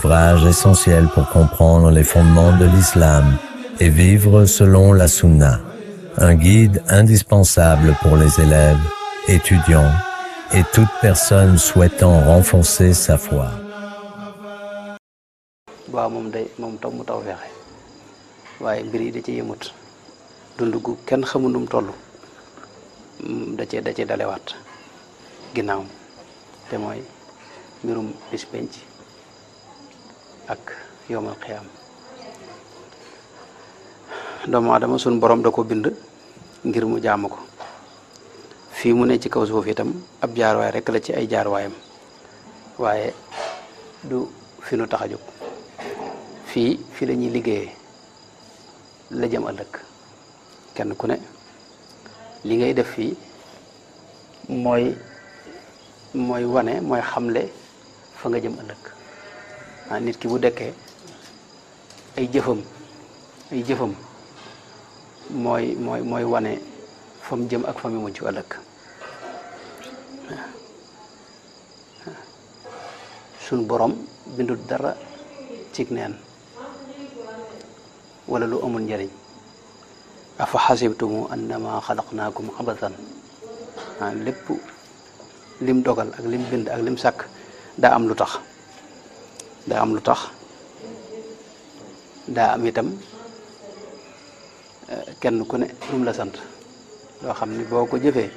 ouvrage essentiel pour comprendre les fondements de l'islam et vivre selon la sunna. Un guide indispensable pour les élèves, étudiants et toute personne souhaitant renforcer sa foi. waaw moom taw mu taw feexe waaye mbir yi da ci yëmut dund gu kenn xamul nu mu toll da cee dalewaat ginnaaw te mooy mbirum bis penc ak yowmal xiyaam doomu aadama suñ borom da ko bind ngir mu jaamu ko fii mu ne ci kaw suuf itam ab jaarwaay rek la ci ay jaarwaayam waaye du fi nu tax a jóg fii la ñuy liggéeyee la jëm ëllëg kenn ku ne li ngay def fii mooy wane mooy xamle fa nga jëm ëllëg nit ki bu dekkee ay jëfam mooy wane fa mu jëm ak fa mu mujj ëllëg suñ borom bindul dara cig neen wala lu amul njëriñ afa xasibtumu annama xalaqnaakum abathan lépp lim dogal ak lim bind ak lim sàkk daa am lu tax daa am itam kenn ku ne lu mu la sant loo xam ni boo ko jëfee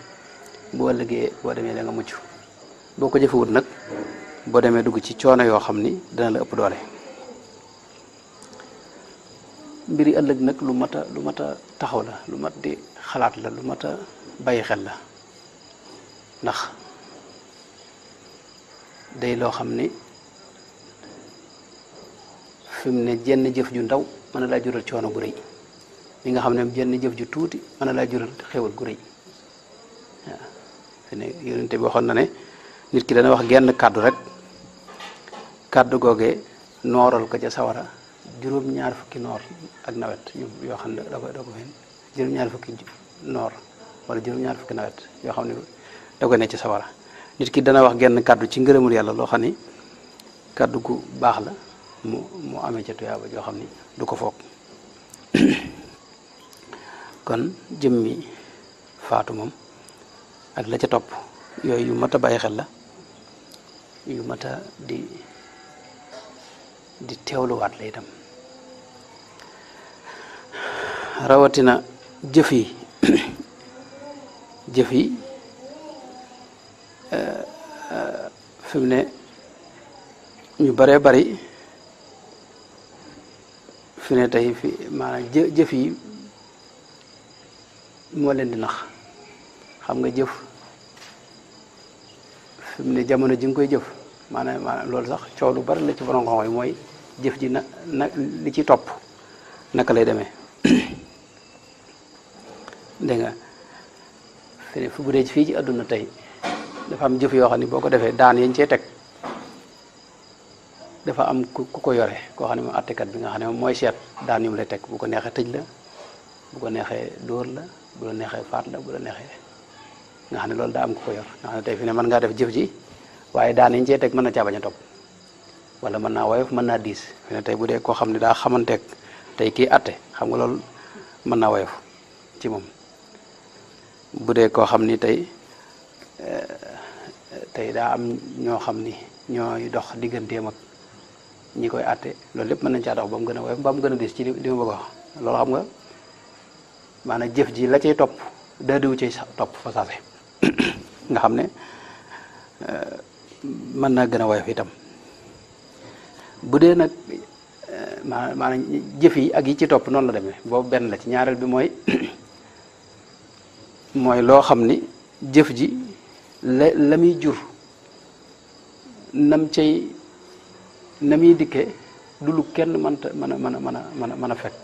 boo ëllëgee boo demee da nga mucc boo ko jëfewut nag boo demee dugg ci coono yoo xam ni dana la ëpp doole mbiri ëllëg nag lu mat a taxaw la lu mat di xalaat la lu mat a bàyyi xel la ndax day loo xam ni fi mu ne jenn jëf ju ndaw mën na laa jural coono bu rëy li nga xam ne jenn jëf ju tuuti mën na laa jural xéwal gu rëy waaw fi ne yonente bi waxoon na ne nit ki dana wax genn kàddu rek kàddu googee nooral ko ca sawara juróom-ñaar fukki noor ak nawet yoo xam ne da ko fen juróom-ñaar fukki noor wala juróom-ñaar fukki nawet yoo xam ne da ko ne ci sawara nit ki dana wax genn kàddu ci ngërëmul yàlla loo xam ni kàddu gu baax la mu amee ca tuyaaba joo xam ni du ko foog kon jëmmi faatu moom ak la ca topp yooyu yu mat a bàyyi xel la yu mat a di teewluwaat la itam rawatina jëf yi fi mu ne ñu baree bari fi ne tey fi maanaam jëf yi moo leen di nax xam nga jëf fi mu ne jamono ji nga koy jëf maanaam loolu sax coow lu bari la ci borom xam-xam yi mooy jëf ji na li ci topp naka lay demee dégg nga fi ne fu bu dee fii ci àdduna tey dafa am jëf yoo xam ne boo ko defee daan yañ cee teg dafa am ku ko yore koo xam ne moom attekat bi nga xam ne moom mooy seet daan yu mu lay teg bu ko neexee tëj la bu ko neexee dóor la bu la neexee faat la bu la neexee nga xam ne loolu daa am ku ko yor nga xam ne tey fi ne mën ngaa def jëf ji waaye daan yañ cee teg mën na caa bañ a topp wala mën naa woyof mën naa diis fi ne tey bu dee koo xam ne daa xamanteeg tey kii atte xam nga loolu mën naa woyof ci moom bu dee koo xam ni tey daa am ñoo xam ni ñooy dox digganteem ak ñi koy àtte loolu lépp mën nañ caa dox ba mu gën a woyof ba mu gën a diis ci li ma bëgg a wax loolu xam nga maanaam jëf ji la cay topp daa diwu cay topp fa saase nga xam ne mën naa gën a woyof itam bu dee nag maanaam jëf yi ak yi ci topp noonu la demee boobu benn la ci ñaareel bi mooy loo xam ni jëf ji la muy jur na muy dikkee du lu kenn mën a fekk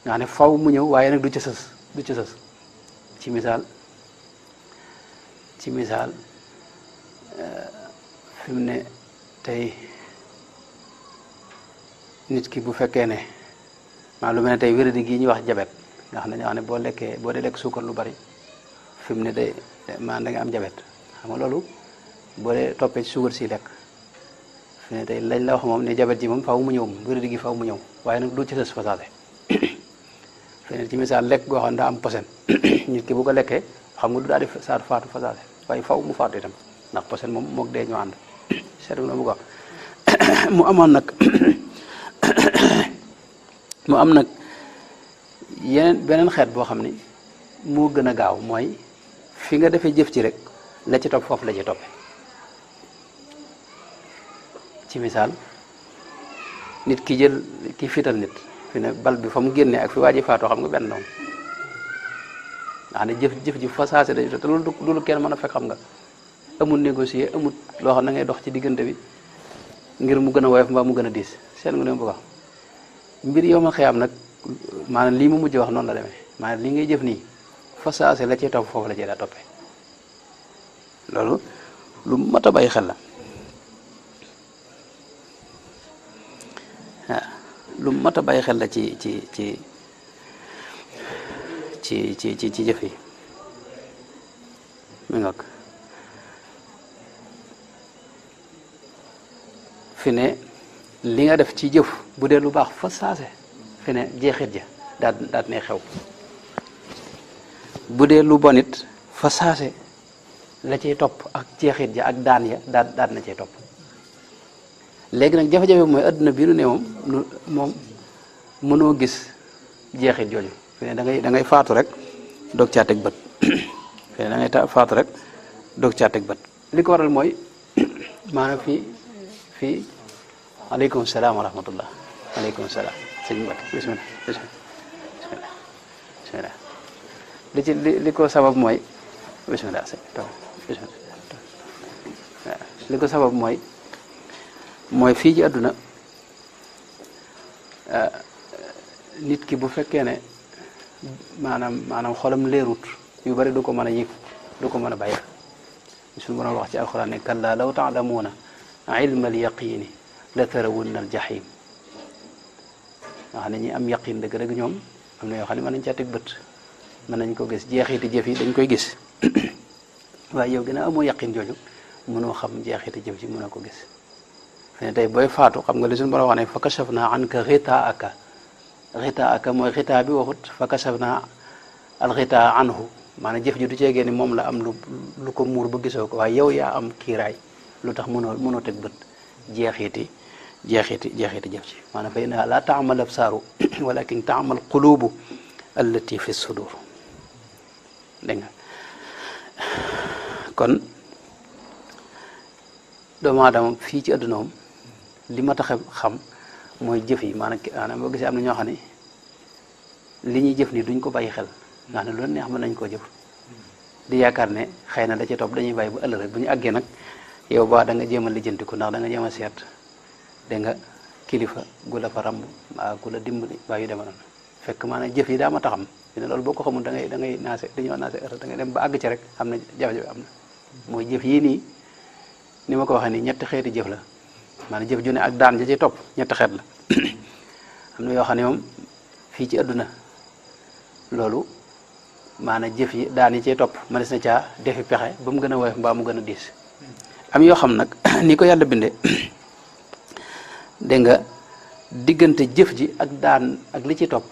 nga xam ne faw mu ñëw waaye nag du ca sës ci misaal fi mu ne tey nit ki bu fekkee ne maa lu mel ne tey wéradi gii ñuy wax jabet nga xam ne boo dee lekk suukar lu bari fi mu ne da nga am jabet xam nga loolu boo dee toppee ci suukar si lekk fi ne tey lañ la wax moom ne jabet ji moom faaw mu ñëw moom wéradi gi faaw mu ñëw waaye nag du ci sës fasaase fi ne ci misaal lekk goo xam ne daa am posen nit ki bu ko lekkee xam nga du daal di faatu fasaase waaye faaw mu faatu itam ndax posen moom moog dee ñoo ànd seetlu na bu ko mu amoon nag mu am nag yeneen beneen xeet boo xam ni moo gën a gaaw mooy fi nga defee jëf ci rek la ci topp foofu la ci toppe ci misaal nit ki jël ki fital nit fi ne bal bi fa mu génnee ak fi waa ji faatoo xam nga benn noonu nga xam ne jëf ji fa saase dañu te loolu du lu kenn mën a fekk xam nga amul négocier amul loo xam ne ngay dox ci diggante bi ngir mu gën a woyof mbaa mu gën a diis seen nga ne bu wax mbir yow ma xëyam nag maanaam lii mu mujj wax noonu la demee maanaam li ngay jëf nii fa saase la ciy topp foofu la ciy daa toppee loolu lu mat a bàyyi xel la waaw lu mat a bàyyi xel la ci jëf yi mi ngoog fi ne li nga def ci jëf bu dee lu baax fa saase fi ne jeexit ja daal ne xew bu dee lu bonit fa saase la cay topp ak jeexit ja ak daan ya daal na cay topp léegi nag jafe-jafe mooy adduna bi nu ne moom mënoo gis jeexit jooju fi ne da ngay faatu rek doog caa teg bët fi ne da ngay faatu rek doog caa teg bët li ko waral mooy maanaam fii aleykum salaam wa rahmatullah aleykum salaam sëñ Mbacke bismillah li ko sabab mooy bismillah sëñ li ko sabab mooy fii ci àdduna nit ki bu fekkee ne maanaam xolam leerut yu bari du ko mën a yëg du ko mën a bàyyi suñu borom wax ci alxuraan ne kallaa law taalamuuna ilma al yaqini la tarawunna al jahim nga xam ne ñi am yaqin dëgg-dëgg ñoom am na yoo xam ne mën nañ caa teg bët mën nañ ko gis jeexiti jëf yi dañ koy gis waaye yow gën a amoo yaqin jooju mënoo xam jeexiti jëf ji mën a ko gis ne tey booy faatu xam nga li suñu borom wax ne fa kashafna anka ghitaaka mooy xitaa bi waxut fa kashafna al xitaa anhu maanaam jëf ji du ceegee ni moom la am lu ko muur ba gisoo ko waaye yow yaa am kiiraay lu tax mënoo teg bët jeexiti jëf ci maanaam fa innahaa laa ta'mal absaaru walakin ta'mal quluubu allati fi sudur dégg nga kon doomu aadama fii ci àdduna moom li ma tax xam mooy jëf yi maanaam boo gisee am na ñoo xam ne li ñuy jëf ni duñ ko bàyyi xel nga xam ne lu neex mën nañ koo jëf di yaakaar ne xëy na da ca topp dañuy bàyyi bu ëllëg rek bu ñu àggee nag yow ba da nga jéem a lijjantiku ndax da nga jéem a seet dégg nga kilifa gu la fa ramb mbaa gu la dimbali mbaa yu dema noonu fekk maanaam jëf yi daa ma taxam fi ne loolu boo ko xamul da ngay naase dañoo naase ëllëg da ngay dem ba àgg ci rek am na jafe-jafe am na mooy jëf yii nii ni ma ko waxee nii ñetti xeeti jëf la maanaam jëf ju ne ak daan ja ci topp ñetti xeet la am na yoo xam ne moom fii ci àdduna loolu maanaam jëf yi daan yi cee topp mënees na caa defi pexe ba mu gën a woyof mbaa mu gën a diis am yoo xam nag ni ko yàlla bindee dégg nga diggante jëf ji ak daan ak li ci topp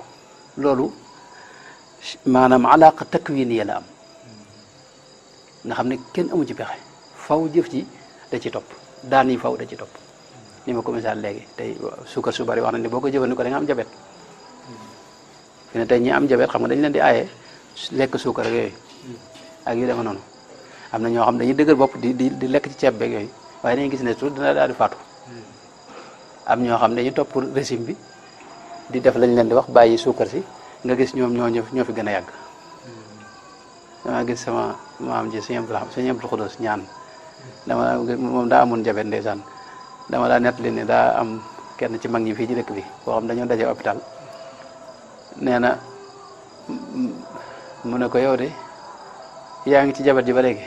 loolu maanaam alaaqa takwiniya la am nga xam ne kenn amu ci pexe faw jëf ji da ci topp daan yi faw da ci topp ni ma ko misaal léegi tey suukar su bari wax na ni boo ko jëfandikoo da nga am jabet fi ne tey ñi am jabet xam nga dañ leen di aaye lekk suukar ak yooyu ak yu dema noonu am na ñoo xam dañuy dëgër bopp di lekk ci ceeb beeg yooyu waaye dañuy gis ne tout dina daal di faatu am ñoo xam dañuy topp régime bi di def lañ leen di wax bàyyi suukar si nga gis ñoom ñoo fi gën a yàgg dama gis sama maam ji sëñ Abdou Xudos ñaan dama moom daa amoon jabet ndeysaan dama daa nettali ne daa am kenn ci mag ñi fii ci dëkk bi boo xam dañoo daje hôpital nee na mu ne ko yow de yaa ngi ci jabet ji ba léegi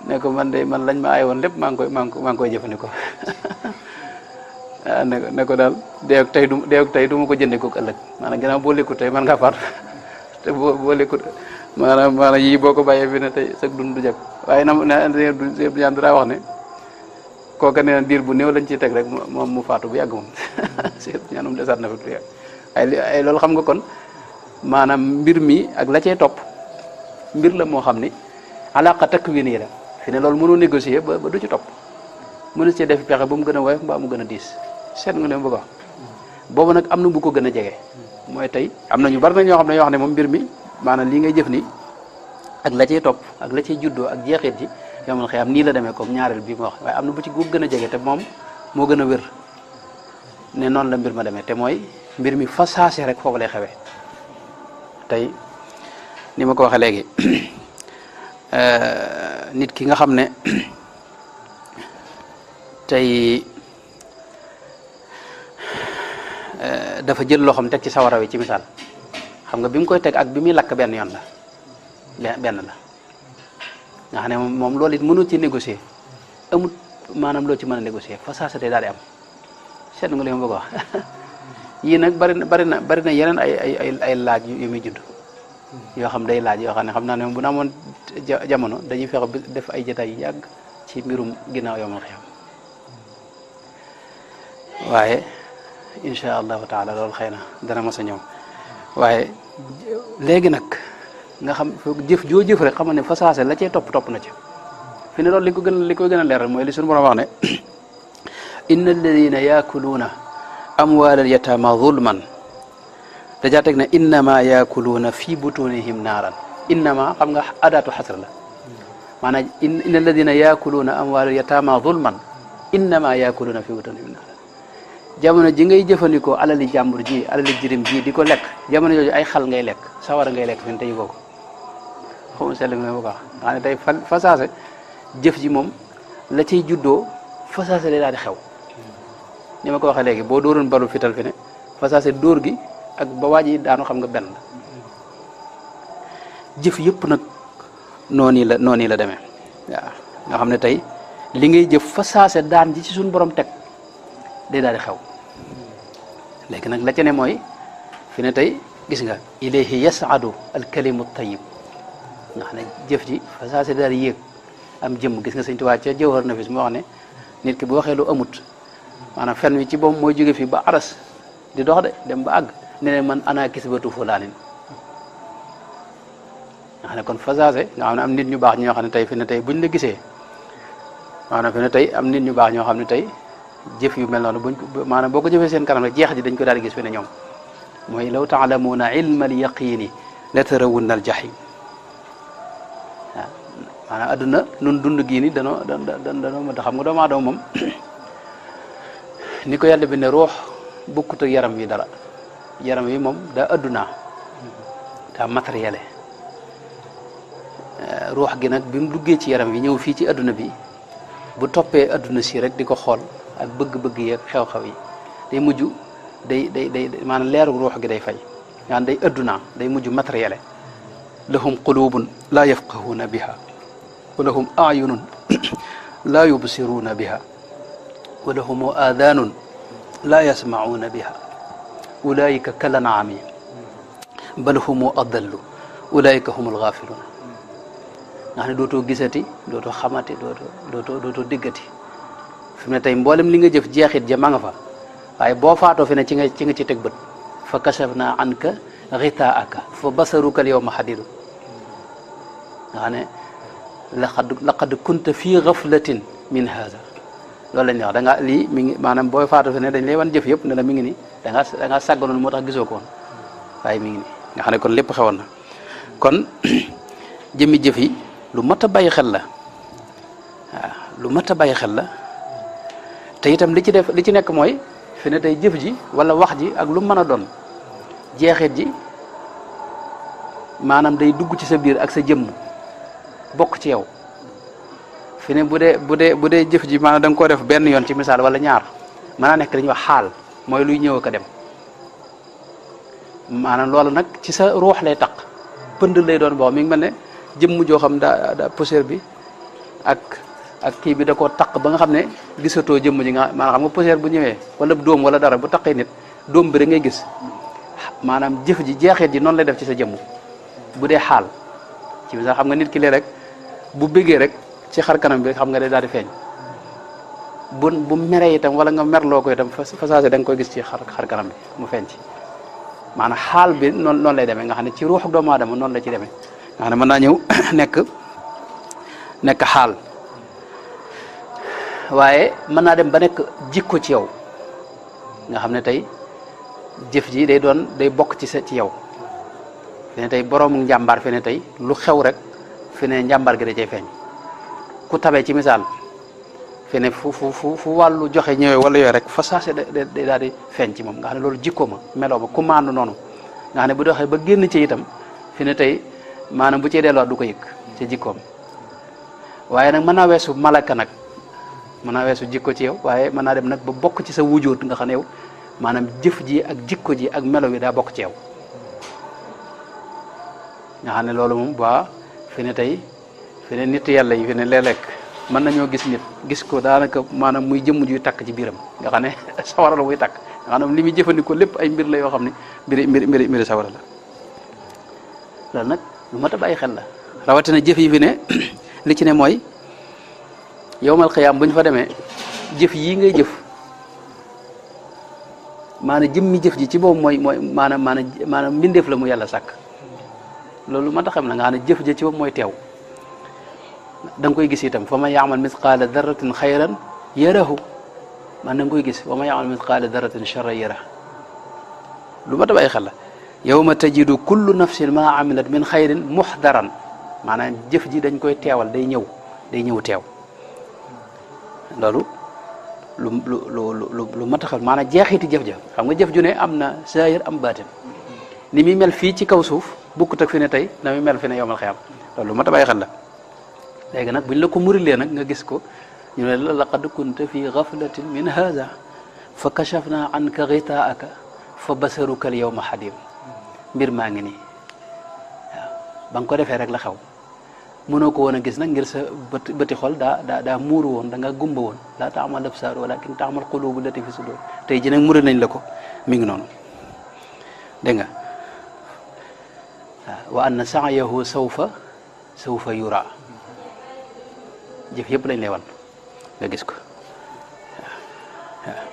ne ko man lañ ma aay woon lépp maa ngi koy jëfandikoo ne ko daal deewuk tey du ma ko jëndee ko ëllëg maanaam ginnaaw boo lekkut tey man ngaa faatu te boo lekkut maanaam yii boo ko bàyyee fi ne tey sag dund du jag waaye ñaan daa wax ne kooka nee na diir bu néew lañ ciy teg rek moom mu faatu bu yàgg moom seet ñaanum desaat na fi du yàgg ay loolu xam nga kon maanaam mbir mi ak la cay topp mbir la moo xam ni alaqa takwin yi la fi ne loolu mënoo négocier ba du ci topp mënu cee def pexe ba mu gën a woyof mbaa mu gën a diis seet nga ne bëgg wax boobu nag am na bu ko gën a jege mooy tey am na ñu bari na ñoo xam ne yoo xam ne moom mbir mi maanaam lii ngay jëf ni ak la cay topp ak la cay juddoo ak jeexit ji yomal xëy am nii la demee comme ñaareel bi ma wax waaye am na bu ci gën a jege te moom moo gën a wér ne noonu la mbir ma demee te mooy mbir mi fa saase rek foofu lay xewee tey ni ma ko waxee léegi nit ki nga xam ne tey dafa jël loxoom teg ci sawara wi ci misaal xam nga bi mu koy teg ak bi muy lakk benn yoon la benn la nga xam ne moom loolu it mënul ci négocier amut maanaam loo ci mën a négocier fa saasa tey daal di am seet nga li ma bëgg a wax yii nag bari na yeneen ay laaj yu muy judd yoo xam day laaj yoo xam ne xam naa ne bu na amoon jamono dañuy fexe def ay jotaay yu yàgg ci mbirum ginnaaw yomal xiyam waaye incha allahu taala loolu xëy na dana mos a ñëw waaye léegi nag nga xam jëf joo jëf rek xam ne fa saase la cee topp na ci fi ne loolu li koy gën a leeral mooy li suñu borom wax ne inna alladina yaakuluuna amwaalal yataama zulman dajaa teg ne innama yaakuluuna fi butunihim naaran innama xam nga adaatu xasr la maanaam inna alladina yaakuluuna amwaalal yataama zulman innama yaakuluuna fi butunihim naaran jamono ji ngay jëfandikoo alali jàmbur ji alali jirim ji di ko lekk jamono jooju ay xal ngay lekk sawara ngay lekk fi ne tey yëgoo ko xaw ma seetlu nga bu baax nga xam ne tey fa saase jëf ji moom la ciy juddoo fa saase lay daal di xew ni ma ko waxee léegi boo dóoroon balu fital fi ne fa saase dóor gi ak ba waaj yi daanu xam nga benn la jëf yëpp nag noonu la demee waaw nga xam ne tey li ngay jëf fa saase daan ji ci suñu borom teg day daal di xew léegi nag la ca ne mooy fi ne tey gis nga ilayhi yas'adu alkalimu tayyib nga xam ne jëf ji fa saase daal di yéeg am jëmm gis nga sëñ Tuubaa ca Jawhar Nafis mu wax ne nit ki bu waxee lu amut maanaam fen wi ci boobu mooy jóge fii ba aras di dox de dem ba àgg ne ne man ana kisbatu fulaanin nga xam ne kon fa saase nga xam ne am nit ñu baax ñoo xam ne tey fi ne tey buñ la gisee maanaam fi ne tey am nit ñu baax ñoo xam ne tey jëf yu mel noonu maanaam boo ko jëfee seen kanam rek jeex ji dañ ko daal di gis fi ne ñoom mooy law taalamuuna ilma al yaqini la tarawunna al jahim waaw maanaam adduna nun dund gii ni danoo ma ta xam nga doomu aadama moom ni ko yàlla bi ne ruux bokkut ak yaram wi dara yaram wi moom daa addunaa daa matériel ruux gi nag bi mu duggee ci yaram wi ñëw fii ci adduna bi bu toppee adduna si rek di ko xool ak bëgg-bëgg yeeg xew-xew yi day mujj day maanaam leeru ruux gi day fay yaan day addunaa day mujj matériel lahum qulubun laa yafqahuuna biha wa lahum ayunun laa yubsiruuna biha wa lahum aadaanun laa yasmacuuna biha ulaika kal an'aami bal hum adallu ulaika hum algaafiluun nga xam ne dootoo gisati dootoo xamati dootoo diggati fi mu ne tey mboolem li nga jëf jeexit ja ma nga fa waaye boo faatoo fi ne ci nga ci teg bët fa kashafna anka ghitaa'aka fa basaruka al yawma hadiid nga xam ne laqad kunta fii ghaflatin min haadha loolu lañ wax da nga lii mi ngi maanaam booy faatoo fi ne dañ lay wan jëf yëpp ne la mi ngi nii da ngaa sàgganoon moo tax gisoo ko woon waaye mi ngi nii nga xam ne kon lépp xewoon na kon jëmmi jëf yi lu mat a bàyyi xel la waaw lu mat a bàyyi xel la te itam li ci nekk mooy fi ne tey jëf ji wala wax ji ak lu mën a doon jeexit ji maanaam day dugg ci sa biir ak sa jëmm bokk ci yow fi ne bu dee jëf ji maanaam da nga koo def benn yoon ci misaal wala ñaar mën naa nekk dañuy wax xaal mooy luy ñëw ak a dem maanaam loolu nag ci sa ruux lay taq pënd lay doon boo mi ngi mel ne jëmm joo xam daa poussière bi ak kii bi da koo taq ba nga xam ne gisatoo jëmm ji nga maanaam xam nga poussière bu ñëwee wala dóom wala dara bu taqee nit dóom bi rek ngay gis maanaam jëf ji jeexit ji noonu lay def ci sa jëmm bu dee xaal ci misaal xam nga nit ki lee rek bu bëggee rek ci xar kanam bi xam nga day daal di feeñ bu meree itam wala nga merloo ko itam fa saase da nga koy gis ci xar kanam bi mu feeñ ci maanaam xaal bi noonu lay demee nga xam ne ci ruuxu doomu aadama noonu la ci demee nga xam ne mën naa ñëw nekk xaal waaye mën naa dem ba nekk jikko ci yow nga xam ne tey jëf ji day bokk ci yow fi ne tey boroomu njàmbaar fi ne tey lu xew rek fi ne njàmbaar gi da cay feeñ ku tabee ci misaal fi ne fu wàllu joxe ñëwee wala yooyu rek fa saase day daal di feeñ ci moom nga xam ne loolu jikko ma meloo ma ku maandu noonu nga xam ne bu doxee ba génn ci itam fi ne tey maanaam bu cee delluwaat du ko yëg ci jikkoom waaye nag mën naa weesu malaka nag mën naa weesu jikko ci yow waaye mën naa dem nag ba bokk ci sa wujjóot nga xam ne yow maanaam jëf ji ak jikko ji ak melo wi daa bokk ci yow nga xam ne loolu moom ba fi ne tey fi ne nit yàlla yi fi ne léeg-léeg mën nañoo gis nit gis ko daanaka maanaam muy jëmm juy takk ci biiram nga xam ne sawara la muy takk nga xam ne li muy jëfandikoo lépp ay mbir la yoo xam ne mbiri sawara la loolu nag lu mat a bàyyi xel la rawatina jëf yi fi ne li ci ne mooy yowmal xiyaam bu ñu fa demee jëf yii ngay jëf maanaam jëmmi jëf ji ci boobu mooy maanaam mbindeef la mu yàlla sàkk loolu mat a xam la nga xam ne jëf ji ci boobu mooy teew da nga koy gis itam fa man yaamal misqaala darratin xayran yarahu man da nga koy gis wa man yaamal misqaala darratin charran yarahu lu mat a bàyyi xel la yawma tajidu kullu nafsin ma amilat min xayrin muxdaran maanaam jëf ji dañ koy teewal day ñëw teew loolu lu mat a xel maanaam jeexiti jëf ja xam nga jëf ju ne am na zaahir am baatin ni muy mel fii ci kaw suuf bukkut ak fi ne tey na muy mel fi ne yawmal xiyaam loolu lu mat a bàyyi xel la léegi nag buñ la ko murilee nag nga gis ko ñu ne la laqad kunta fi gaflatin min hada fa kachafna anka ghitaaka fa basaruka al yawma hadid mbir maa ngi nii waaw ba nga ko defee rek la xew mënoo ko woon a gis nag ngir sa bëti xol daa muuru woon da nga gumba woon laa taamal absaar walakin taamal qulubu lati fi sudur tey ji nag muri nañ la ko mi ngi noonu dégg nga waaw wa anna sa'yahu sawfa yura jëf yëpp lañ lay wan nga gis ko waaw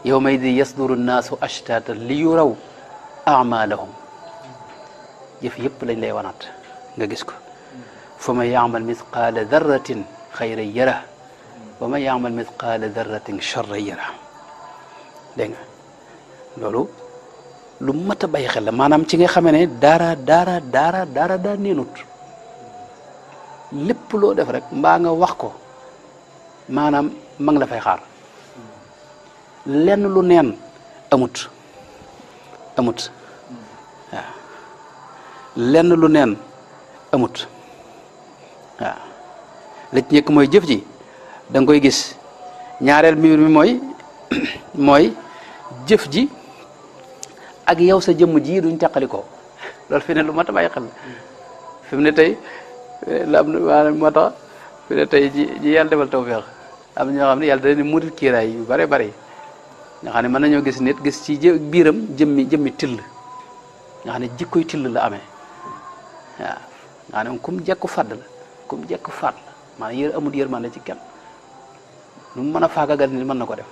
yawma idin yasduru nnaasu ashtatan li yuraw a'malahum jëf yëpp lañ lay wanaat nga gis ko fa man ya'mal mithqaala darratin xayran yarah wa man ya'mal mithqaala darratin charran yarah dégg nga loolu lu mat a bàyyi xel la maanaam ci nga xamee ne dara daa neenut lépp loo def rek mbaa nga wax ko maanaam ma ngi la fay xaar lenn lu neen amut waaw lenn lu neen amut waaw li ci njëkk mooy jëf ji da nga koy gis ñaareel mbir mi mooy jëf ji ak yow sa jëmm ji duñ teqalikoo loolu fi ne lu mat a bàyyi xel fi mu ne tey la am na maanaam moo tax fi ne tey ji yàlla defal tawfeex am na ñoo xam ne yàlla da leen murit kiiraay yu bare bare nga xam ne mën nañoo gis nit gis ci biiram jëmmi till nga xam ne jikkoy till la amee waaw nga xam ne kum jekku fàdd la kum jekku fàdd la maanaam amul yërmande ci kenn lu mu mën a faagagal nit mën na ko def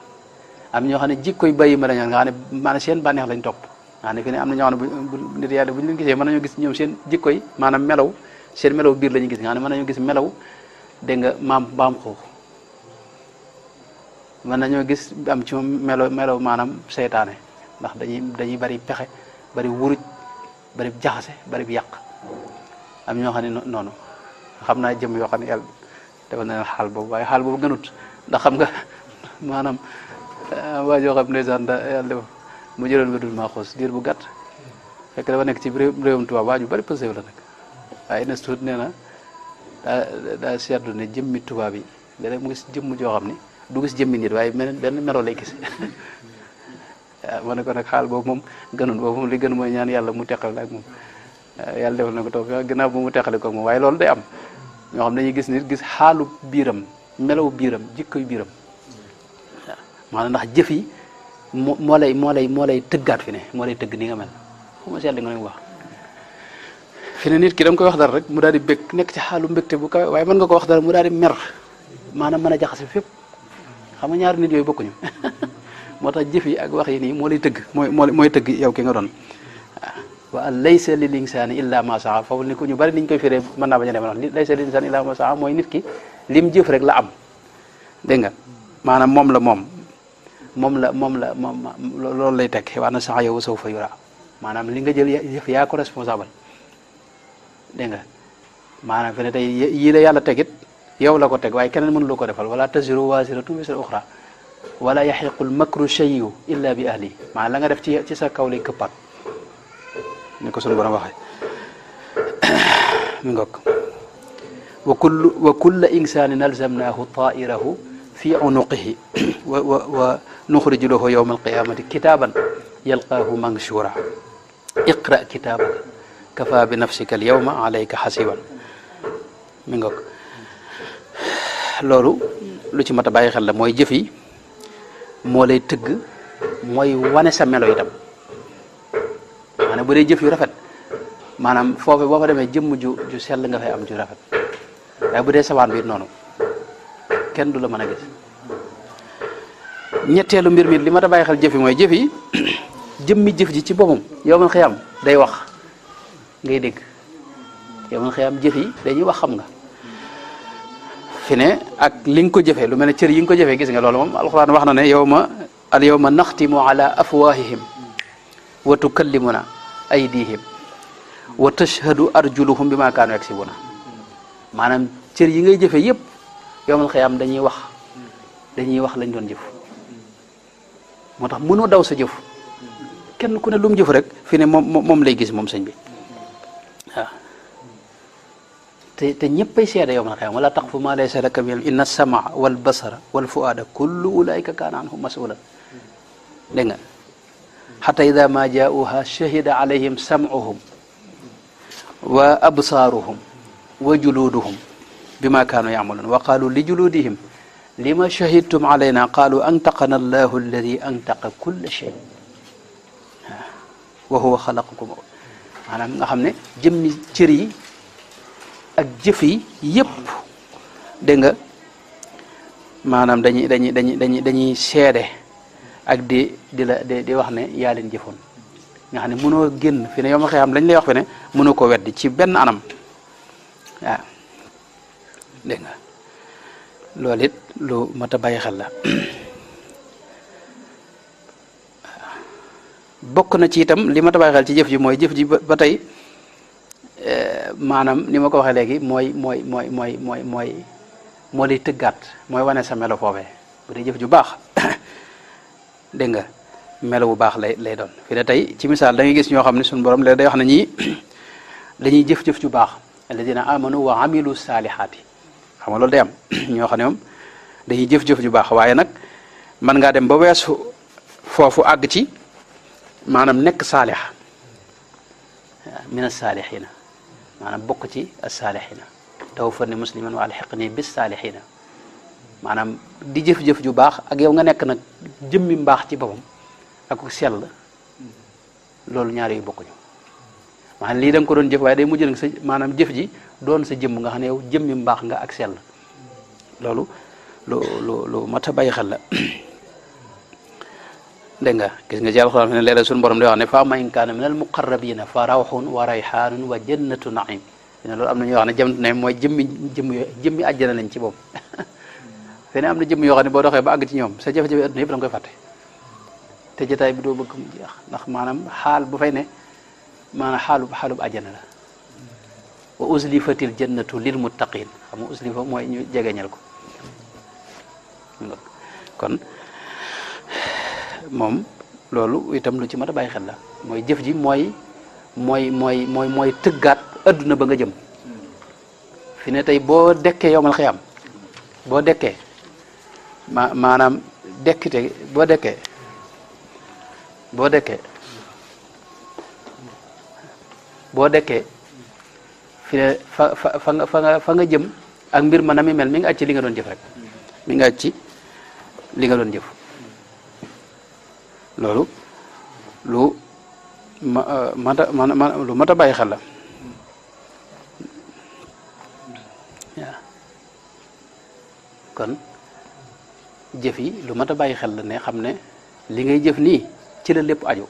am ñoo xam ne jikkoy bàyyi ma dañoo nga xam ne maanaam seen bànneex lañ topp nga xam ne fi ne am na ñoo xam ne bu nit yàlla bu ñu leen gisee mën nañoo gis ñoom seen jikkoy maanaam melaw seen melaw biir la ñu gis nga xam ne mën nañoo gis melaw dégg nga mbaam xuux mën nañoo gis am ci moom melaw maanaam seytaane ndax dañuy bari pexe bari wuruj bari jaxase bari yàq am ñoo xam ne noonu xam naa jëm yoo xam ne yàlla defal na leen xaal boobu waaye xaal boobu gënut ndax xam nga maanaam waa joo xam ndeysaan da yàlla def mu jëloon ba dul maa xoos diir bu gàtt fekk dafa nekk ci réewum tubaab waa ñu bari pësew la nag waaye ines tuut nee na daa seetlu ne jëmmi tubaab yi léeg-léeg mu gis jëmm joo xam ni du gis jëmmi nit waaye benn melo lay gis waaw ma ne ko nag xaal boobu moom gënul boobu moom li gën mooy ñaan yàlla mu teqale ak moom yàlla defal na ko toog gannaaw bu mu teqale ko moom waaye loolu day am ñoo xam dañuy gis nit gis xaalu biiram melaw biiram jikkoy biiram waaw maanaam ndax jëf yi moo lay tëggaat fi ne moo lay tëgg ni nga mel fu ma seetlu nga ne wax fi ne nit ki da nga koy wax dara rek mu daal di bëgg nekk ci xaalu mbégte bu kawe waaye mën nga ko wax dara mu daal di mer maanaam mën a jaxase fépp xam nga ñaari nit yooyu bokkuñu moo tax jëf yi ak wax yi nii moo lay tëgg mooy tëgg yow ki nga doon wa an laysa lil insaani illa ma saa foofu ni ko ñu bari niñ koy firee mën naa bañ a demee noonu laysa lil insaani illa ma saa mooy nit ki lim jëf rek la am dégg nga maanaam moom loolu lay teg wa anna sa'yahu sawfa yura maanaam li nga jël jëf yaa ko responsable dégg nga maanaam fi ne tey yii la yàlla tegit yow la ko teg waaye keneen mënu la ko defal wala taziru waziratun wizra ukhra wala yahiqul makru shay'u illa bi ahli maanaam la nga def ci sa kaw lay këppaat ni ko sunu borom waxee mi ngok wa kulla insanin alzamnahu ta'irahu fi unuqihi wa nukhriju lahu yawma alqiyamati kitaban yalqaahu manshura iqra kitabaka kafa bi nafsika alyawma alayka hasiban mi ngok loolu lu ci mat a bàyyi xel la mooy jëf yi moo lay tëgg mooy wane sa melo itam maanaam bu dee jëf yu rafet maanaam foofu boo fa demee jëmm ju sell nga fay am ju rafet waaye bu dee sawaan bi noonu kenn du la mën a gis ñetteelu mbir mi li ma ta bàyyi xel jëf yi mooy jëf yi jëmmi jëf ji ci boppam yow man xëyam day wax ngay dégg yow man xëyam jëf yi dañuy wax xam nga fi ne ak li nga ko jëfee lu mel ne cër yi nga ko jëfee gis nga loolu moom alxuraan wax na ne al yawma naxtimu ala afwahihim wa tukallimuna aydihim wa tashhadu arjuluhum bima kaanu yaksibuna maanaam cër yi ngay jëfee yëpp yowmal xiyaam dañuy wax lañ doon jëf moo tax mënoo daw sa jëf kenn ku ne lu mu jëf rek fi ne moom lay gis moom sëñ bi waaw te ñëppay seede yowmal xiyaam wala taqfu ma laysa laka bihi inna as-sam'a wal basara wal fu'ada kullu ulaika kaana anhu mas'ulan dégg nga hatta idha ma jaa'uha shahida alayhim sam'uhum wa absaaruhum wa juluduhum bima kaanu ya'malun wa qalu li juludihim lima shahidtum alayna qalu antaqana allahu alladi antaqa kulla shay wa huwa xalaqakum maanaam nga xam ne jëmmi cër yi ak jëf yi yëpp dégg nga maanaam dañuy seede ak di wax ne yaa leen jëfoon nga xam ne mënoo génn fi ne yow ma xam lañ lay wax fi ne mënoo ko weddi ci benn anam waaw dégg nga loolu it lu mat a bàyyi xel la bokk na ci itam li mat a bàyyi xel ci jëf ji mooy jëf ji ba tey maanaam ni ma ko waxee léegi moo lay tëggaat mooy wane sa melo foofee bu dee jëf ju baax dégg nga melo bu baax lay doon fi ne tey ci misaal da ngay gis ñoo xam ne suñu borom léegi day wax ne ñii dañuy jëf-jëf ju baax alladina amanu wa amilu saalihaati xam nga loolu day am ñoo xam ne moom dañuy jëf-jëf ju baax waaye nag mën ngaa dem ba weesu foofu àgg ci maanaam nekk saalix min as-saalixina maanaam bokk ci as-saalixina tawaffani musliman wa alxiqni bis saalixina maanaam di jëf-jëf ju baax ak yow nga nekk nag jëmmi mbaax ci boppam ak sell loolu ñaar yu bokkuñu maanaam lii da nga ko doon jëf waaye day mujj nag sa maanaam jëf ji doon sa jëmm nga xam ne yow jëmmi mbaax nga ak sell loolu lu mat a bàyyi xel la dégg nga gis nga ci alxuraan fi ne léeg-léeg suñu borom di wax ne fa man kaana min al muqarrabina fa rawxun wa rayxaanun wa jannatu naim fi ne loolu am na ñoo xam ne jannatu naim mooy jëmmi àjjana lañ ci boobu fi ne am na jëmm yoo xam ne boo doxee ba àgg ci ñoom sa jafe-jafe adduna yëpp da nga koy fàtte te jotaay bi doo bëgg mu jeex ndax maanaam xaal bu fay ne maanaam xaalub àjjana la wa uzlifatil jannatu lil muttaqin xam nga uzlifa mooy ñu jegeñal ko kon moom loolu itam lu ci mat a bàyyi xel la mooy jëf ji mooy tëggaat adduna ba nga jëm fi ne tey boo dekkee yowmal xiyaam boo dekkee maanaam dekkite boo dekkee fi ne fa nga jëm ak mbir ma na mi mel mi nga aj ci li nga doon jëf rek mi nga aj ci li nga doon jëf loolu lu mat a bàyyi xel la waaw kon jëf yi lu mat a bàyyi xel la ne xam ne li ngay jëf nii ci la lépp aju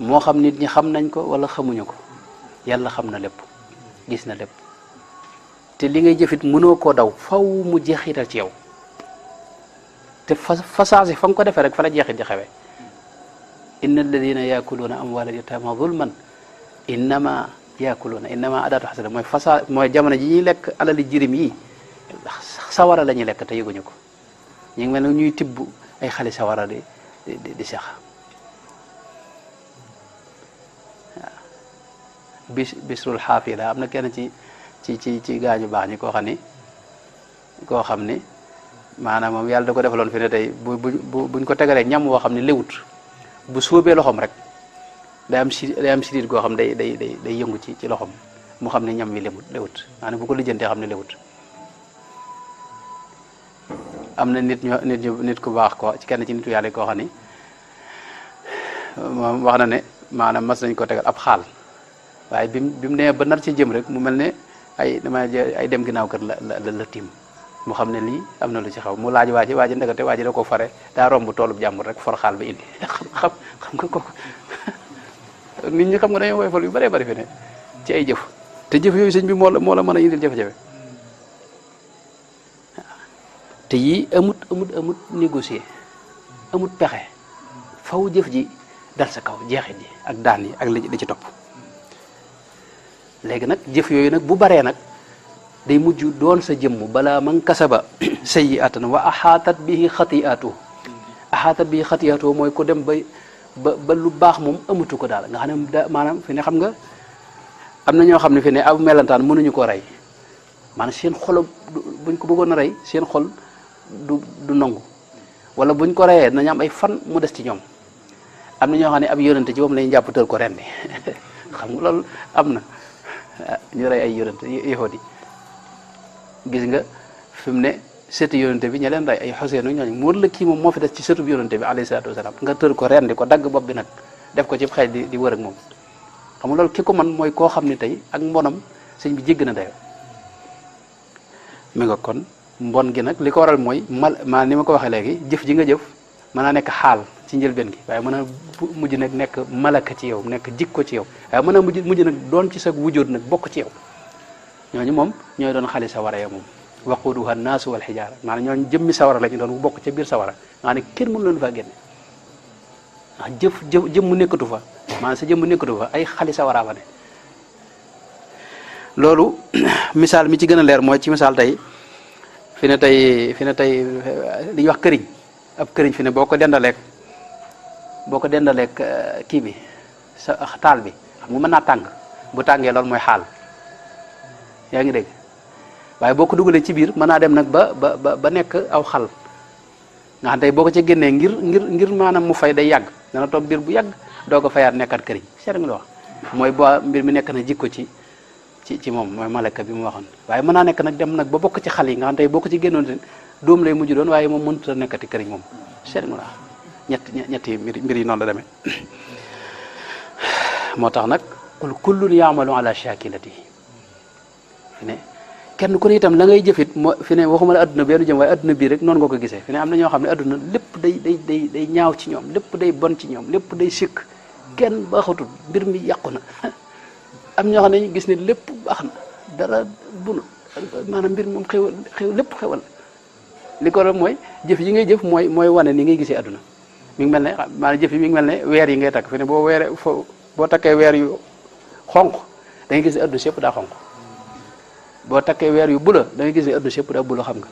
moo xam nit ñi xam nañ ko wala xamuñu ko yàlla xam na lépp gis na lépp te li ngay jëfit mënoo koo daw faw mu jeexital ci yow te fasaasi fa nga ko defee rek fa la jeexit di xewee inna alladina yaakuluuna amwaala yataama zulman innama adaatu xasada mooy jamono ji ñuy lekk alali jirim yi sawara la ñuy lekk te yëguñu ko ñu ngi mel ne ñuy tibb ay xali sawara di sex waaw bisrul xaafi la am na kenn ci gaañu baax ñi koo xam ni maanaam moom yàlla da ko defaloon fi ne tey buñ ko tegalee ñam woo xam ne léwut bu sóobee loxoom rek day am sirit goo xam day yëngu ci loxoom mu xam ne ñam wi léwut maanaam bu ko lijjantee xam ne léwut am na nit ku baax ko ci kenn ci nitu yàlla koo xam ni moom wax na ne maanaam mas nañ ko tegal ab xaal waaye bi mu nee ba nar ci jëm rek mu mel ne ay dem ginnaaw kër la tiim mu xam ne lii am na lu ci xaw mu laaj waa ji ndekete waa ji da ko fare daa romb toolub jàmbur rek for xaal ba indi xam nga kooku nit ñi xam nga dañoo woyofal yu bëree bëri fi ne ci ay jëf te jëf yooyu sëñ bi moo la mën a indil jafe-jafe te yii amut négocier amut pexe faw jëf ji dal sa kaw jeexit ji ak daan yi ak li ci topp léegi nag jëf yooyu nag bu baree nag day mujj doon sa jëmm balaa man kasaba sayyi'atan wa ahaatat bihi xati'atuhu mooy ko dem ba lu baax moom amatu ko daal nga xam ne maanaam fi ne xam nga am na ñoo xam ne fi ne ab melantaan mënuñu ko rey maanaam seen xol buñ ko bëggoon a rey seen xol du nangu wala buñ ko reyee nañu am ay fan mu des ci ñoom am na ñoo xam ne ab yonente ci moom lañu jàpp tër ko rendi xam nga loolu am na ñu rey ay yonente yahudi gis nga fi mu ne sëti yonente bi ña leen rey ay Xuseenu ñooñu mu wër la kii moom moo fi des ci sëtu bi yonente bi alayhi salaatu wasalaam nga tër ko rendi ko dagg bopp bi nag def ko ci xeej di wër ak moom xam nga loolu ki ko man mooy koo xam ne tey ak mbonam sëñ bi jégg na dayo mi nga kon mbon gi nag li ko waral mooy maa ni ma ko waxee léegi jëf ji nga jëf mën naa nekk xaal ci njëlbeen gi waaye mën a mujj nag nekk malaka ci yow nekk jikko ci yow waaye mën a mujj nag doon ci sa wujjóot nag bokk ci yow ñooñu moom ñooy doon xali sawara ya moom waquduha naasu wal xijaara maanaam ñooñu jëmmi sawara la ñu doon bokk ca biir sawara nga ne kenn mënu leen faa génne ndax jëmm nekkatu fa maanaam sa jëmm nekkatu fa ay xali sawara fa ne loolu misaal mi ci gën a leer mooy ci misaal tey fi ne tey li ñuy wax këriñ ab këriñ fi ne boo ko dendaleek kii bi sa taal bi xam nga mën naa tàng bu tàngee loolu mooy xaal yaa ngi dégg waaye boo ko dugalee ci biir mën naa dem nag ba nekk aw xal nga xam tey boo ko ca génnee ngir maanaam mu fay day yàgg dana toog biir bu yàgg doo ko fayaat nekkat këriñ seet nga la wax mooy boo mbir mi nekk na jikko ci moom mooy malaka bi mu waxoon waaye mën naa nekk nag dem nag ba bokk ci xal yi nga xam tey boo ko ci génnoon doom lay mujj doon waaye moom mënut a nekkati këriñ moom seet nga la wax ñetti mbir yi noonu la demee moo tax nag kullun yaamalu ala shakilatihi fi ne kenn ku ne itam la ngay jëfit moo fi ne waxuma la adduna benn jëm waaye adduna bii rek noonu nga ko gisee fi ne am na ñoo xam ne adduna lépp day ñaaw ci ñoom lépp day bon ci ñoom lépp day sikk kenn baaxatul mbir mi yàqu na am ñoo xam ne gis ne lépp baax na dara bunu maanaam mbir moom xew lépp xewal li ko rek mooy jëf yi ngay jëf mooy wane ni ngay gisee adduna mi ngi mel ne maanaam jëf yi mi ngi mel ne weer yi ngay takk fi ne boo takkee weer yu xonq da ngay gis ne adduna sépp daa xonq boo takkee weer yu bula da ngay gis ne adduna sépp daa bula xam nga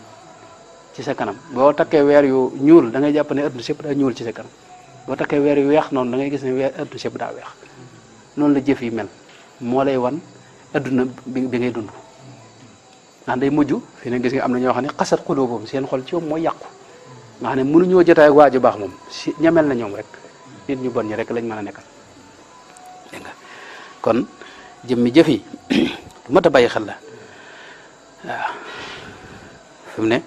ci sa kanam boo takkee weer yu ñuul da ngay jàpp ne adduna sépp daa ñuul ci sa kanam boo takkee weer yu weex noonu da ngay gis ne adduna sépp daa weex noonu la jëf yi mel moo lay wan adduna bi ngay dund ndax day mujj fi ne gis nga am na ñoo xam ne xasat xuloo boobu seen xol ci moom mooy yàqu nga xam ne mënuñoo jotaay ak waaju baax moom si ñamel na ñoom rek nit ñu bon ñi rek lañ mën a nekkal dégg nga kon jëmmi jëf yi lu mat a bàyyi xel la waaw fi mu ne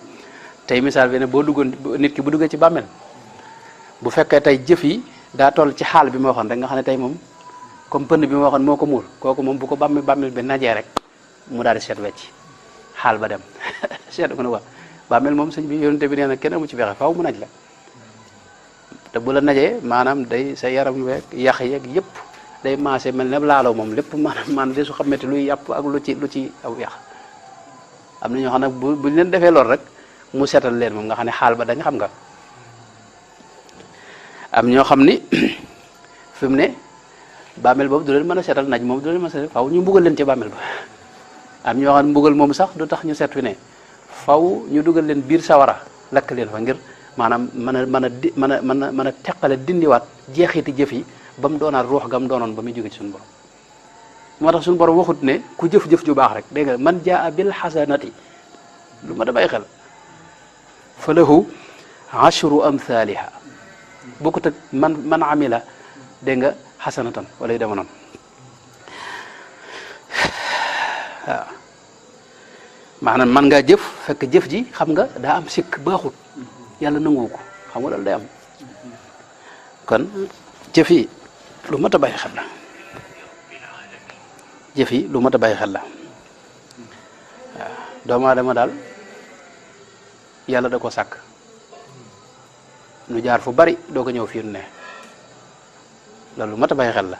tey misaal bi ne boo duggoon nit ki bu duggee ci bàmmeel bu fekkee tey jëf yi daa toll ci xaal bi ma waxoon rek nga xam ne tey moom comme pënd bi ma waxoon moo ko muur kooku moom bu ko bàmmeel bi najee rek mu daal di seet wecc xaal ba dem seet ko ne wax bàmmeel moom sëñ bi yonente bi nee na kenn amu ci fexe faaw mu naj la te bu la najee maanaam day sa yaram weeg yax yeeg yëpp day maase mel ne laaloo moom lépp maanaam de su xamante luy yàpp ak lu ci aw yax am na ñoo xam ne buñ leen defee lool rek mu seetal leen moom nga xam ne xaal ba dañ xam nga am ñoo xam ni fi mu ne bàmmeel boobu du leen mën a seetal naj moom du leen mën a seetal faaw ñu mbugal leen ci bàmmeel ba am ñoo xam ne mbugal moom sax du tax ñu seet fi ne faw ñu dugal leen biir sawara lakk leen fa ngir maanaam mën a teqale dindiwaat jeexiti jëf yi ba mu doonaat ruux gam doonoon ba muy jóge ci suñu borom moo tax suñu borom waxut ne ku jëf-jëf ju baax rek dégg nga man jaa bil xasanati lu ma da bàyyi xel fa lahu ashru amthaliha bokkut ak man amila dégg nga xasanatan wala yu dema noonu waaw maanaam man ngaa jëf fekk jëf ji xam nga daa am sikk baaxut yàlla nangu ko xam nga loolu day am kon jëf yi lu mat a bàyyi xel la jëf yi lu mat a bàyyi xel la waaw doomu aadama daal yàlla da ko sàkk nu jaar fu bari doo ko ñëw fii nu ne loolu lu mat a bàyyi xel la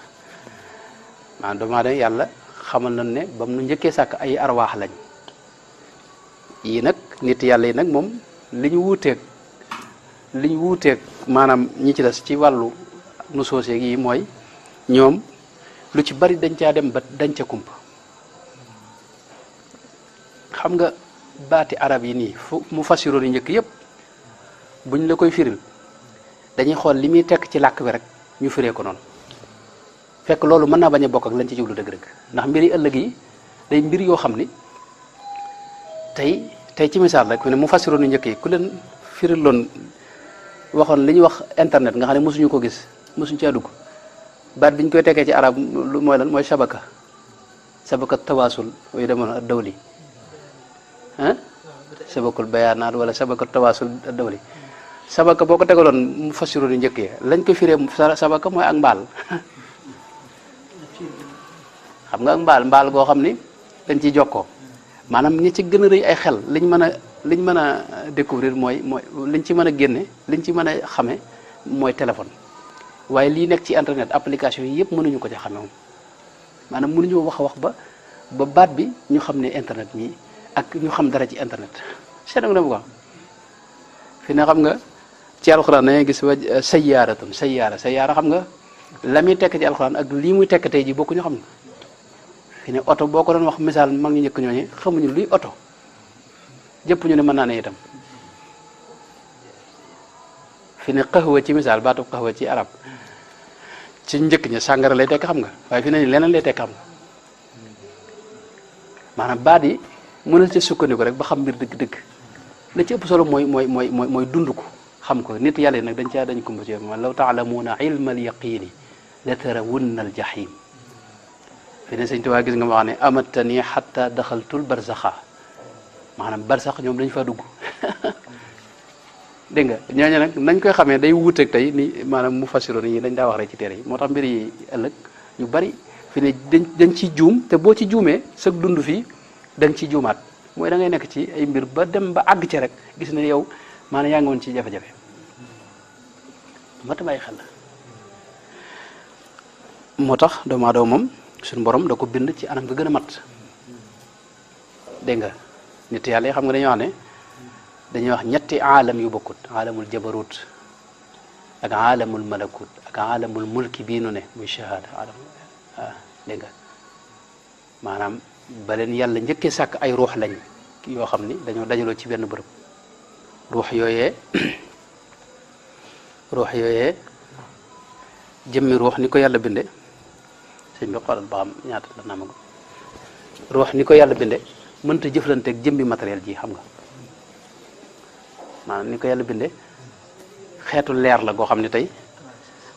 maanaam doomu aadama yàlla xamal nañ ne ba mu nu njëkkee sàkk ay arwaax lañ yii nag nit yàlla yi nag moom li ñu wuuteeg maanaam ñi ci des ci wàllu nu sooseeg yi mooy ñoom lu ci bari dañ caa dem ba dañ ca kumpa xam nga baati arab yi nii fu mu fasiroon yi njëkk yëpp buñ la koy firil dañuy xool li muy tekk ci làkk bi rek ñu firee ko noonu fekk loolu mën naa bañ a bokk ak lañ ci jublu dëgg-dëgg ndax mbiri ëllëg yi day mbir yoo xam ni tey ci misaal rek ne mu fasiroon yu njëkk yi ku leen firil loon waxoon li ñuy wax internet nga xam ne mosuñu ko gis mosuñu caa dugg baat bi ñu koy tekkee ci arab lu mooy lan mooy sabaka tawaasul yu demoon dawli ah sabakul bayaanaat wala sabaka tawaasul dawli sabaka boo ko tegaloon mu fasiroon yu njëkk yi lañ ko firee sabaka mooy ak mbaal xam nga ak mbaal goo xam ni dañ ciy jokkoo maanaam ñi ci gën a rëy ay xel liñ mën a découvrir mooy liñ ci mën a génne liñ ci mën a xame mooy téléphone waaye lii nekk ci internet application yi yëpp mënuñu ko ci xame moom maanaam mënuñu wax a wax ba baat bi ñu xam ne internet mi ak ñu xam dara ci internet seetlu nga ko fi ne xam nga ci alxuraan dañuy gis wa sayyaara xam nga la muy tekk ci alxuraan ak lii muy tekk tey ji bokkuñu xam nga fi ne oto boo ko doon wax misaal mag ñu njëkk ñooñu xamuñu luy oto jëpp ñu ne mën naa ne itam fi ne xaxwa ci misaal baatu xaxwa ci arab ci njëkk ña sàngara lay tekk xam nga waaye fi ne leneen lay tekk xam nga maanaam baat yi mënal ci sukkandiku rek ba xam mbir dëgg-dëgg la ci ëpp solo mooy dund ko xam ko nit yàlla nag dañ kumba ci yoon law taalamuuna ilma al yaqini la tarawunna al jahim fi ne sëñ Tuubaa gis nga ma wax ne amatani xatta daxaltul barsaxa maanaam barsax ñoom dañ fa dugg dégg nga ñooñu nag nañ koy xamee day wuuteeg tey ni maanaam mu fasiroon yi dañ daa wax rek ci téere yi moo tax mbir yi ëllëg ñu bari fi ne dañ ci juum te boo ci juumee sa dund fii da nga ci juumaat mooy da ngay nekk ci ay mbir ba dem ba àgg ci rek gis ne yow maanaam yaa ngi woon ci jafe-jafe mat bàyyi xel la moo tax doomu aadama moom suñu borom da ko bind ci anam nga gën a mat dégg nga nit yàlla yi xam nga dañuy wax ñetti aalam yu bokkut aalamul jabarut ak aalamul malakut ak aalamul mulki bii nu ne muy shahada aalam dégg nga maanaam ba leen yàlla njëkkee sàkk ay ruux lañ yoo xam ni dañoo dajaloo ci benn bërëb ruux yooyee jëmmi ruux ni ko yàlla binde sëñ bi xoolal ba xam ñaata la naa ma ko ruux ni ko yàlla binde mënta jëflanteeg jëmmi matériel ji xam nga maanaam ni ko yàlla binde xeetu leer la goo xam ne tey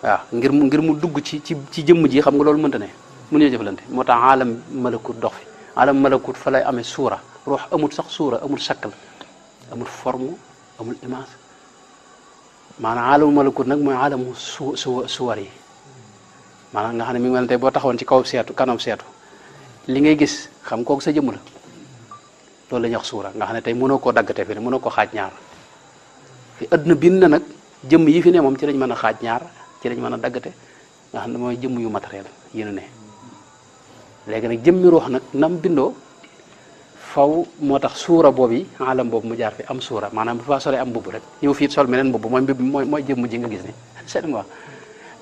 waaw ngir mu dugg ci jëmm ji xam nga loolu mënta ne mënuñoo jëflante moo tax aalam malakut dox fi aalam malakut fa lay amee suura ruux amul sax suura amul shakl amul forme amul image maanaam aalamu malakut nag mooy aalamu suwar yi maanaam nga xam ne mi ngi mel ne tey boo taxawoon ci kaw seetu kanam seetu li ngay gis xam kooku sa jëmm la loolu la ñuy wax suura nga xam ne tey mënoo koo daggate fi ne mënoo ko xaaj ñaar fi adduna bind na nag jëmm yi fi ne moom ci lañ mën a xaaj ñaar ci lañ mën a daggate nga xam ne mooy jëmm yu matériel yi nu ne léegi nag jëmmi ruux nag nam bindoo faw moo tax suura boobu yi alam boobu mu jaar fi am suura maanaam bu fa solee am mbubb rek ñëw fii sol meneen mbubb mooy mbubb mooy jëmm ji nga gis ni seet nga wax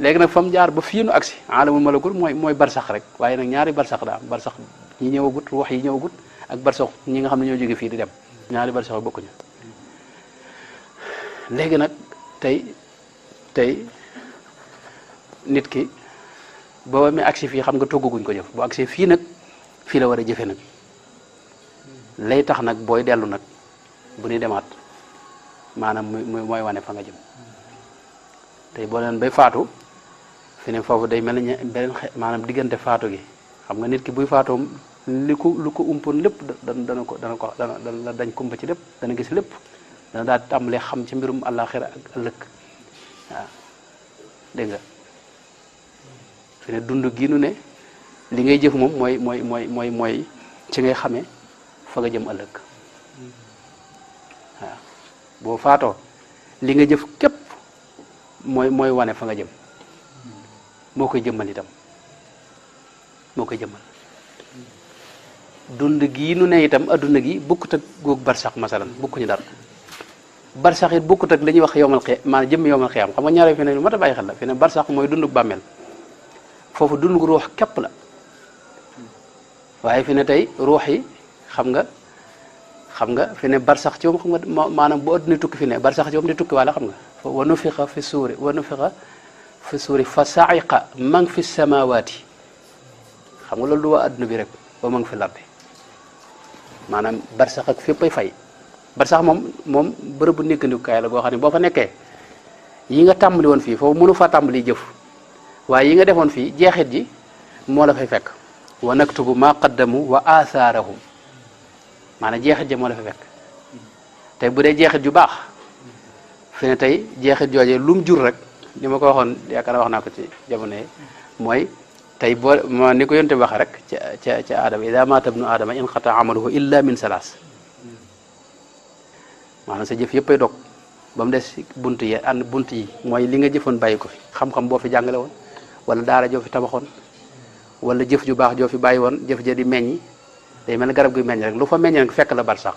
léegi nag fa mu jaar ba fii nu agsi alamul malakul mooy barsax rek waaye nag ñaari barsax daa am barsax ñi ñëwagut ruux yi ñëwagut ak barsax ñi nga xam ne ñoo jóge fii di dem ñaari barsax bokkuñu léegi nag tey nit ki booba mi agsi fii xam nga toggaguñ ko jëf bu agsi fii nag fii la war a jëfe nag lay tax nag booy dellu nag bu ñuy demaat maanaam mooy wane fa nga jëm tey boo leen bay faatu fi ne foofu day mel ni beneen maanaam diggante faatu gi xam nga nit ki buy faatoom lu ko umpoon lépp dana dañ kumpa ci lépp dana gis lépp dana daal tàmbalee xam ci mbirum àllaaxira ak ëllëg waaw dégg nga fi ne dund gi nu ne li ngay jëf moom mooy ci ngay xamee fa nga jëm ëllëg waaw boo faatoo li nga jëf képp mooy wane fa nga jëm moo koy jëmmal itam moo koy jëmmal dund gii nu ne itam adduna gi bukkut ak góog barsax masalan bukkuñu dara barsax it bukkut ak li ñuy wax yowmal xiyam maanaam jëmm yowmal xiyam xam nga ñaare fi ne lu mat a bàyyi xel la fi ne barsax mooy dund bàmmeel foofu dund gu ruux képp la waaye fi ne tey ruux yi xam nga fi ne barsax ci moom xam nga maanaam bu adduna tukki fi ne barsax ci moom di tukki wala xam nga wa nufixa fi suuri fa saiqa man fi samawaati xam nga loolu du waa adduna bi rek ba ma ngi fi larde maanaam barsax ak fépp ay fay barsax moom bërëb bu néggandikukaay la boo xam ne boo fa nekkee yi nga tàmbali woon fii foofu mënu faa tàmbali jëf waaye yi nga defoon fii jeexit ji moo la fay fekk wa naktubu ma qaddamu wa athaarahum maanaam jeexit ji moo la fay fekk tey bu dee jeexit ju baax fi ne tey jeexit joojee lu mu jur rek li ma ko waxoon yaakaar naa wax naa ko ci jamono yi mooy tey boo ni ko yonte waxe rek ca aadama ida maata ibnu aadama inqata amaluhu illa min salaas maanaam sa jëf yëpp ay dog ba mu des bunt yi mooy li nga jëfoon bàyyi ko fi xam-xam boo fi jàngale woon wala daara joo fi tabaxoon wala jëf ju baax joo fi bàyyi woon jëf ja di meññi day mel ne garab guy meññ rek lu fa meññ nag fekk la barsax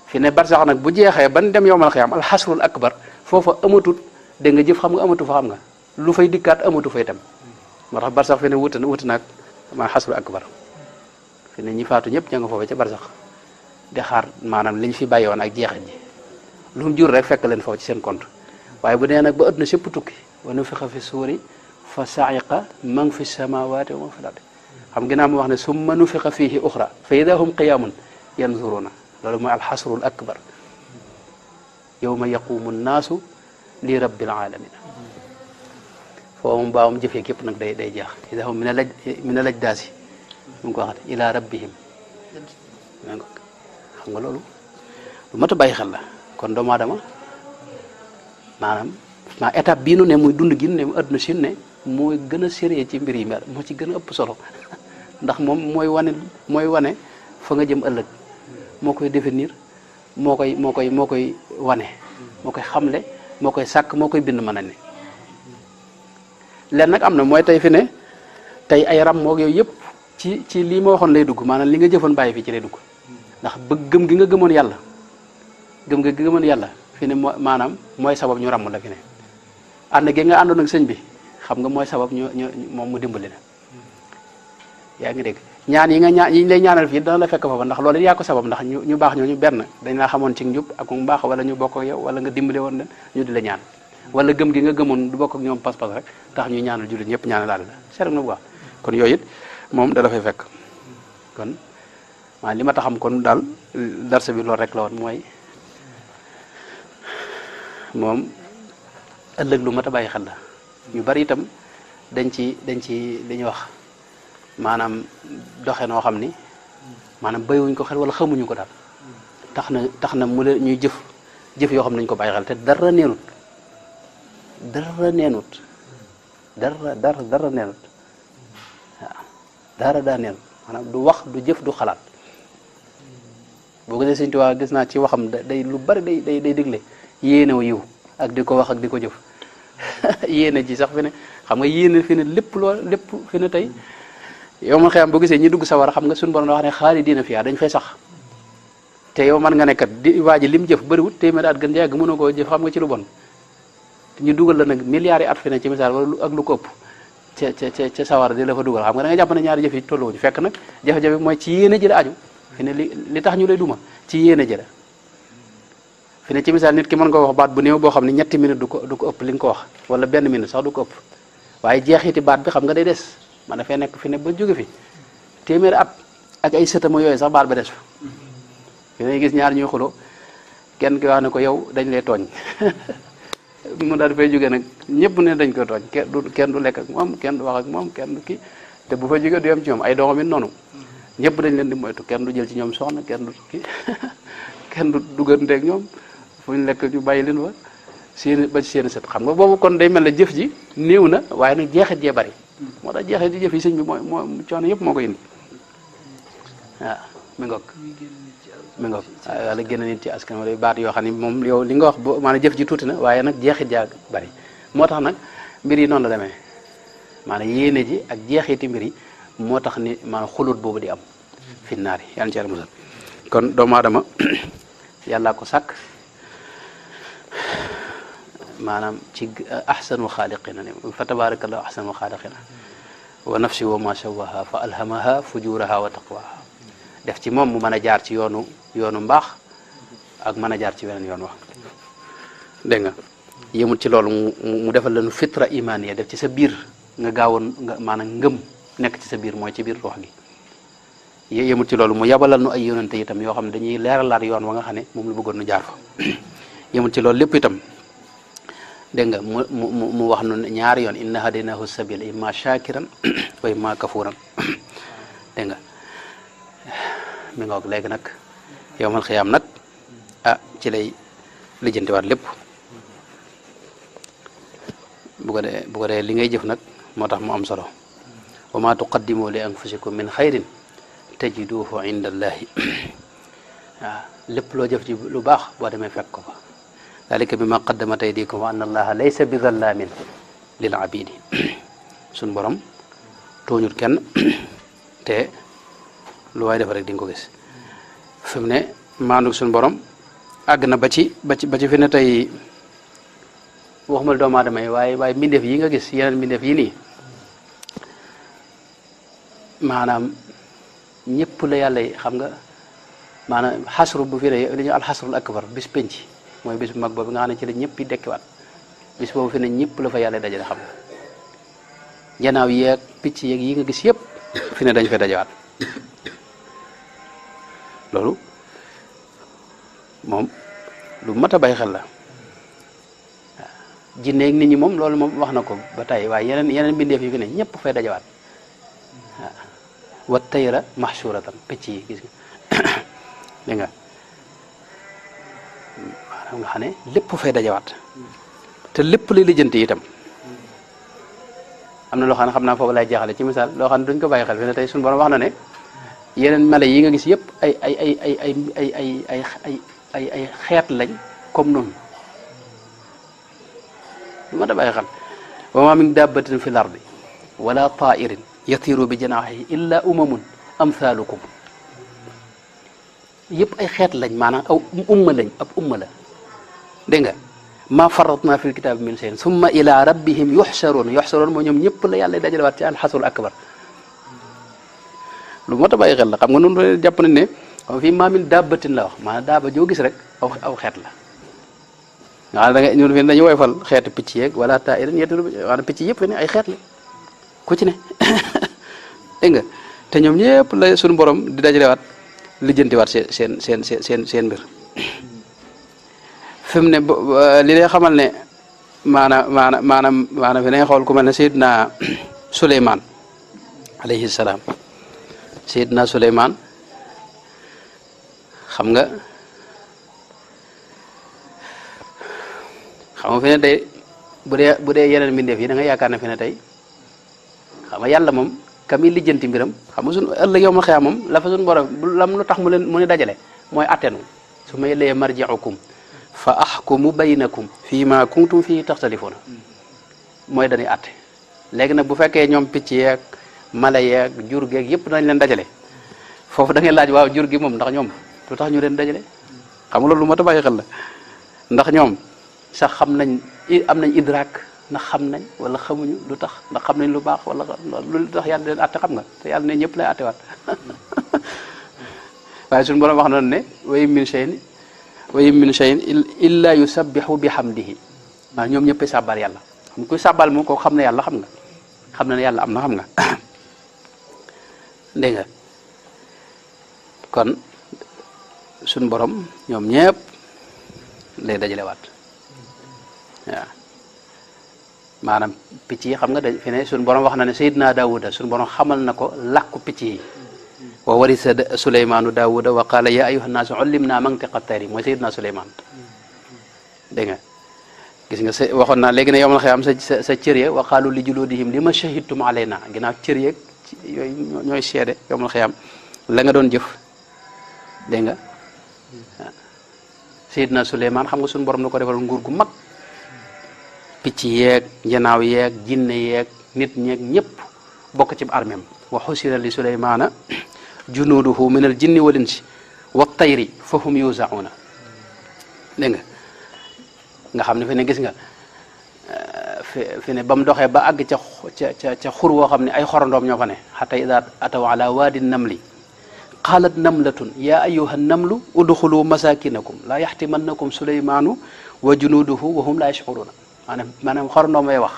fi ne barsax nag bu jeexee ban dem yowmal xiyaam alxasrul akbar foofa amatut dégg nga jëf xam nga amatu fa xam nga lu fay dikkaat amatu fay tam moo tax barsax fi ne wuti naag maa xasrul akbar fi ne ñi faatu ñëpp ña nga foofa ca barsax di xaar maanaam liñ fi bàyyi woon ak jeexit ji lu mu jur rek fekk leen foofu ci seen compte waaye bu dee nag ba adduna sépp tukki wa nufixa fi suuri fa saiqa man fi samawaati wa man fi lardi xam ginnaaw mu wax ne summa nufixa fiihi uxra fa ida hum qiyaamun yanzuruna loolu mooy alxasrul akbar yowma yaqumu nnaasu li rabbil alamin foofu moom baawam jëfee képp nag day jeex ida hum min a laj daasi mu ngi ko waxate ila rabbihim xam nga loolu lu mat a bàyyi xel la kon doomu aadama maanaam étape bii nu ne muy dund gi nu ne mu adduna si ne mooy gën a sérieux ci mbir yi mel moo ci gën a ëpp solo ndax moom mooy wane fa nga jëm ëllëg moo koy définir moo koy wane moo koy xamle moo koy sàkk moo koy bind mën a ne len nag am na mooy tey fi ne tey ay ram moog yooyu yëpp ci lii ma waxoon lay dugg maanaam li nga jëfoon bàyyi fii ci lay dugg ndax gëm gi nga gëmoon yàlla gëm nga gëmoon yàlla fi ne maanaam mooy sabab ñu ràmm la fi ne ànd gi nga àndoon ak sëñ bi xam nga mooy sabab ñu moom mu dimbali la yaa ngi dégg ñaan yi lay ñaanal fii dana la fekk foofa ndax loolu yaa ko sabab ndax ñu baax ñooñu benn dañ laa xamoon ci njub ak mu baax wala ñu bokk ak yow wala nga dimbale woon leen ñu di la ñaan wala gëm gi nga gëmoon du bokk ak ñoom pas-pas rek tax ñuy ñaanal jullit ñëpp ñaanal la seetlu na bu baax kon yooyu it moom da la fay fekk kon maa li ma taxam kon daal darsa bi loolu rek la woon mooy moom ëllëg lu mat a bàyyi xel la ñu bari itam dañ ci li ñuy wax maanaam doxe noo xam ni maanaam béywuñ ko xel wala xamuñu ko daal tax na mu leen ñuy jëf yoo xam ne nañu ko bàyyi xel te dara neenut dara neenut waaw dara daa neenut maanaam du wax du jëf du xalaat boo gisee Sëñ Tuubaa gis naa ci waxam day lu bari day digle yéenew yiw ak di ko wax ak di ko jëf yéene ji sax fi ne xam nga yéene fi ne lépp fi ne tey yow man xëyam boo gisee ñi dugg sawar xam nga suñu borom da wax ne xaalidiina fiihaa dañ fay sax te yow man nga ne kat di waa ji lim jëf bëriwut téeméer at gën yàgg mënoo koo jëf xam nga ci lu bon ñu dugal la nag milliards yi at fi ne ci misaal wala ak lu ko ëpp ca sawar di la fa dugal xam nga da nga jàpp ne ñaari jëf yi tolluwuñu fekk nag jafe-jafe mooy ci yéene ji la aju fi ne li tax ñu lay duma ci yéene ji la fi ne ci misaal nit ki mën nga wax baat bu néew boo xam ne ñetti minute du ko ëpp li nga ko wax wala benn minute sax du ko ëpp waaye jeexiti baat bi xam nga day des man dafay nekk fi ne ba jóge fi téeméeri at ak ay sëtama yooyu sax baat ba des fa fi ne gis ñaar ñuy xulo kenn ki wax ne ko yow dañ lay tooñ mu daal dafay jóge nag ñëpp ne dañ ko tooñ kenn du lekk ak moom kenn du wax ak moom kenn du kii te bu fa jóge du yem ci ñoom ay doomam it noonu ñëpp dañ leen di moytu kenn du jël ci ñoom soxna kenn du kii kenn du dugganteeg ñoom fu ñu lekk ñu bàyyi leen fa ba ci seen sët xam nga boobu kon day mel ne jëf ji néew na waaye nag jeexit jee bari moo tax jeexit ji jëf yi sëñ bi moo coono yëpp moo ko indi waaw mi ngoog wala génn nit ci askan wala baat yoo xam ne moom yow li nga wax bo maanaam jëf ji tuuti na waaye nag jeexit jaa bari moo tax nag mbir yi noonu la demee maanaam yéene ji ak jeexiti mbir yi moo tax ni maanaam xulut boobu di am fi naari yàlla ci yàlla musal kon doomu aadama yàllaa ko sàkk maanaam ci ahsanu xaaliqina ne fa tabarakallahu ahsanu xaaliqina wa nafsi wa ma sawaha fa alhamaha fujuraha wa taqwaha def ci moom mu mën a jaar ci yoonu mbaax ak mën a jaar ci weneen yoon wax dégg nga yëmul ci loolu mu defal la nu fitra imaniya def ci sa biir nga gaawoon nga maanaam ngëm nekk ci sa biir mooy ci biir ruux gi yëmul ci loolu mu yabalal nu ay yonente itam yoo xam ne dañuy leeralaat yoon wa nga xam ne moom la bëggoon nu jaar fa yëmul ci loolu lépp itam dégg nga mu wax nu ñaari yoon inna hadaynahu sabila imma shakiran wa imma kafuran dégg nga mi ngoog léegi nag yowmal xiyaam nag ci lay lijjantiwaat lépp bu ko dee li ngay jëf nag moo tax mu am solo wa ma tuqaddimu li anfusikum min xayrin tajiduhu inda allahi waaw lépp loo jëf ci lu baax boo demee fekk ko fa dalika bi ma qaddamat aydikum wa anna allaha laysa bi zallamin lil abidi suñ borom tooñut kenn te lu waay def rek di nga ko gis fi mu ne maandu suñu borom àgg na ba ci fi ne tey waxuma doomu aadama yi waaye mbindeef yi nga gis yeneen mbindeef yi nii maanaam ñëpp la yàlla yi xam nga maanaam xasru bu fi ne li ñu alxasrul akbar bis penc mooy bis bu mag boobu nga xam ne ci la ñëpp yi dekkiwaat bis boobu fi ne ñëpp la fa yàlla dajale xam nga janaaw yeeg picc yeeg yi nga gis yëpp fi ne dañ fay dajawaat loolu moom lu mat a bàyyi xel la waaw jinne ak nit ñi moom loolu moom wax na ko ba tey waaye yeneen mbindeef yi fi ne ñëpp fay dajawaat waaw wa tayra mahshuratan picc yi gis nga dégg nga maanaam nga xam ne lépp fay dajawaat te lépp lay lijjanti itam am na loo xam ne xam naa foofu lay jeexale ci misaal loo xam ne duñ ko bàyyi xel fi ne tey suñu borom wax na ne yeneen mala yi nga gis yëpp ay xeet lañ comme noonu lu ma da bàyyi xel wa ma min dabbatin fi l ardi wala tairin yatiru bi janahihi illa umamun amthalukum yëpp ay xeet lañ maanaam aw umma lañ ab umma la dégg nga ma faratna fi l kitabi min shay'in summa ila rabbihim yuxsaroon moo ñoom ñëpp la yàlla dajalewaat ci alxasrul akbar lu moo tax bàyyi xel la xam nga noonu jàpp nañ ne fii maamin daabatin la wax maanaam daaba joo gis rek aw xeet la nga xam ne da nga ñun fi dañu woyfal xeetu picc yeeg wala tairin yetiru maanaam picc yëpp ne ay xeet la ku ci ne dégg nga te ñoom ñëpp la suñu borom di dajalewaat lijjantiwaat seen mbir fi mu ne li lay xamal ne maanaam fi ne xool ku mel ne Seydina Suleymaan alayhi salaam Seydina Suleymaan xam nga fi ne tey bu dee yeneen mbindeef yi da nga yaakaar ne fi ne tey xam nga yàlla moom ka muy lijjanti mbiram xam nga suñu ëllëg yow ma xëy moom la fa suñu borom lam lu tax mu ne dajale mooy attenu su ma ilayya marji'ukum fa ahkumu baynakum fii ma kuntum fii taxtalifuuna mooy dañuy atte léegi nag bu fekkee ñoom picc yeeg mala yeeg jur geeg yëpp dañ leen dajale foofu da ngay laaj waaw jur gi moom ndax ñoom lu tax ñu leen dajale xam nga loolu lu ma ta bàyyi xel la ndax ñoom sax xam nañ am nañ idraak ndax xam nañ wala xamuñu lu tax ndax xam nañ lu baax wala lu tax yàlla leen atte xam nga te yàlla ne ñëpp lay attewaat waaye suñu borom wax na ne wa in min shay'in illa yusabbihu bihamdihi maa ñoom ñëppay sàbbal yàlla xam kuy sàbbal moom ko xam ne yàlla xam na ne yàlla am na xam nga dégg nga kon suñu borom ñoom ñëpp lay dajalewaat waaw maanaam picc yi xam nga dañ fi ne suñu borom wax na ne Seydina Daawuda suñu borom xamal na ko làkku picc yi wa warisa Suleymaanu Daawuda wa qaala yaa ayyuha nnaasu ullimnaa mantiqa tayri mooy Seydina Suleymaan dégg nga gis nga waxoon naa léegi ne yowmal xiyaam sa cër ya wa qaalu li juluudihim lima shahidtum alaynaa ginnaaw cër yeeg yooyu ñooy seede yowmal xiyaam la nga doon jëf dégg nga Seydina Suleymaan xam nga suñu borom la ko defal nguur gu mag picc yeeg njanaaw yeeg jinne yeeg nit ñeeg ñëpp bokk ci armeem wa xusira li Suleymaana junuuduhu min al jinni wal insi wa tayri fa hum yuzauna dégg nga xam ne fi ne gis nga fi ne ba mu doxee ba àgg ca xur woo xam ne ay xorondoom ñoo fa ne xata ida ataw ala waadi namli qaalat namlatun yaa ayyuha namlu udxulu masakinakum laa yaxtimannakum Suleymaanu wa junuuduhu wa hum laa yashcuruuna maanaam xorondoom may wax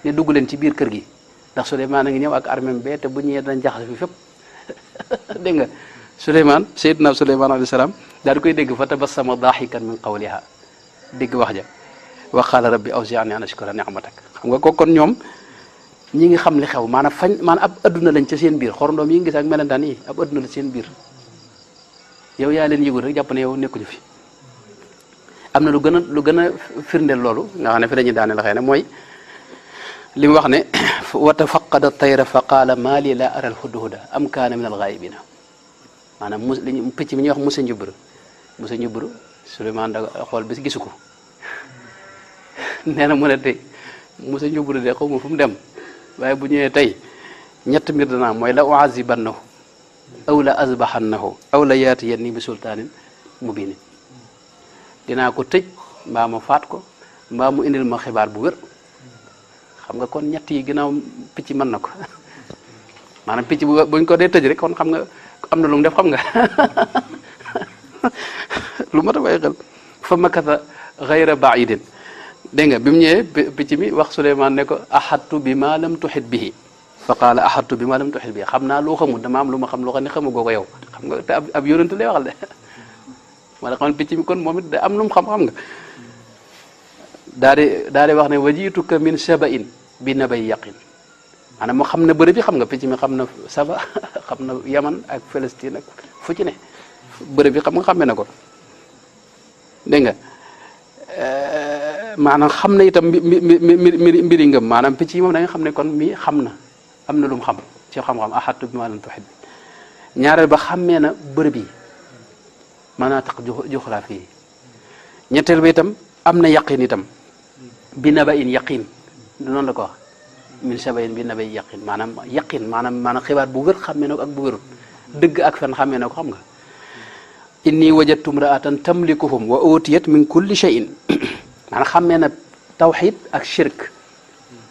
ne dugg leen ci biir kër gi ndax Suleymaan a ngi ñëw ak armem bee te bu ñëwee danañ jaxase fi fépp dégg nga Seydina Suleymaan alayhi salaam daal di koy dégg fa tabassama daaxikan min qawliha dégg wax ja wa qaala rabbi awzi'ni an ashkura ni'matak xam nga ko kon ñoom ñi ngi xam li xew maanaam ab adduna lañ ca seen biir xorondoom yi ngi gis ak melentaan yi ab adduna la seen biir yow yaa leen yëgul rek jàpp ne yow nekkuñu fi am na lu gën a firndeel loolu nga xam ne fi dañuy daane la xëy na mooy li mu wax ne wa tafaqada tayra fa qaala maa lii laa ara alhudhuda am kaana min alghaayibina maanaam picc mi ñuy wax musa njubru Suleymaan da xool bis gisu ko nee na mu ne tey musa njubru de xaw ma fu mu dem waaye bu ñëwee tey ñett mbir dana mooy la uazibannahu aw la azbahannahu aw la yaatiyanni bi sultaanin mubiin dinaa ko tëj mbaa ma faat ko mbaa mu indil ma xibaar bu wér xam nga kon ñett yi ginnaaw picc mën na ko maanaam picc buñ ko dee tëj rek kon xam nga am na lu mu def xam nga lu mat a bàyyi xel fa makatha ghayra ba'idin dégg nga bi mu ñëwee picc mi wax Suleymaan ne ko ahadtu bi ma lam tuhit bihi fa qaala ahadtu bi ma lam tuhit bihi xam naa loo xamul dama am lu ma xam loo xam ne xamagoo ko yow xam nga te ab yonent lay waxal de wala xam picc mi kon moom it da am lu mu xam nga daal di wax ne wajiituka min saba'in bi nabay yaqin maanaam moo xam ne bërëb bi xam nga picc mi xam na Saba xam na Yaman ak Palestine ak fu ci ne bërëb bi xam nga xamee na ko dégg nga maanaam xam na itam mbiri ngëm maanaam picc yi moom da nga xam ne kon mi xam na am na lu mu xam ci xam-xam ahatu bi ma lam tuhit bi ñaareel ba xammee na bërëb yi manatiq juxraafi yi ñetteel ba itam am na yaqin itam bi nabain yaqin noonu la ko wax min sabayin bi nabain yaqin maanaam xibaar bu wér xammee na ko ak bu wérul dëgg ak fen xammee na ko xam nga inni wajadtu imra'atan tamlikuhum wa utiyat min kulli shay'in maanaam xammee na tawxid ak shirk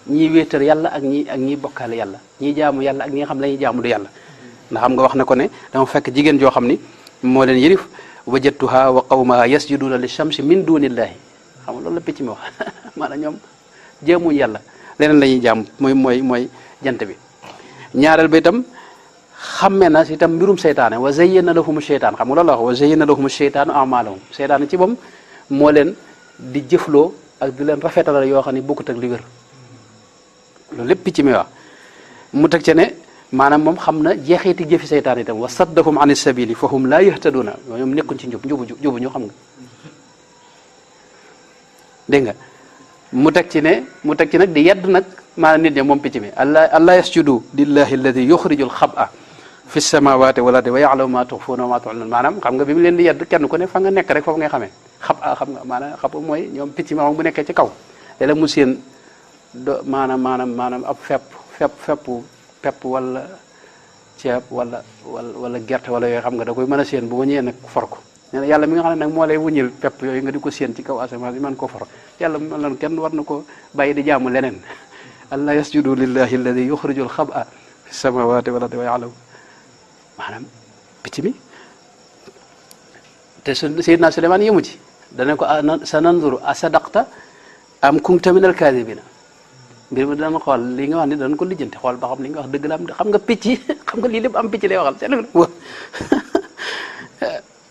ñii wéetal yàlla ak ñii bokkaale yàlla ñii jaamu yàlla ak ñi nga xam ne la ñuy jaamu du yàlla ndax xam nga wax na ko ne dama fekk jigéen joo xam ni moo leen yërif wajadtuha wa qawmaha yasjuduna li shamsi min dunillahi xam nga loolu la picc mi wax maanaam ñoom jaamuñ yàlla leneen la ñuy jaam mooy jant bi ñaareel ba itam xammee na si itam mbirum seytaane wa zayyana lahum seytaan xam nga loolu la wax wa zayyana lahum seytaanu amalahum seytaane ci moom moo leen di jëfloo ak di leen rafetalal yoo xam ne bokkut ak li wér loolu lépp picc mi wax mu teg ca ne maanaam moom xam na jeexiti jëfi seytaan itam wa saddahum an sabili fa hum laa yahtaduna ñoom nekkuñ ci njubu ñu xam nga dégg nga mu teg ci nag di yedd nag maanaam nit ñi moom picc mi allah yasjudu lillahi alladi yuxrijul xaba fi samawati wal ardi wa ya'lamu ma tukhfuna wa ma tu'linun maanaam xam nga bi mu leen di yedd kenn ku ne fa nga nekk rek foofu ngay xamee xam nga maanaam xam mooy ñoom picc ma bu nekkee ci kaw léeg-léeg mu seen maanaam ab fepp wala ceeb wala gerte wala yooyu xam nga da koy mën a seen bu wañee nag for ko nee na yàlla mi nga xam ne nag moo lay wuññil pepp yooyu nga di ko seen ci kaw asamaan bi mën ko for yàlla man lan kenn war na ko bàyyi di jaamu leneen alla yasjudu lillahi alladi yuxrijul xaba fi samawati wal ardi wa ya'lamu maanaam picc mi te Seydina Suleymaan yëmu ci dana ko sa nanzuru asadaqta am kunta minal kaadibina mbir mi dana xool li nga wax ni dana ko lijjanti xool ba xam li nga wax dëgg la am xam nga picc xam nga lii lépp am picc lay waxal seen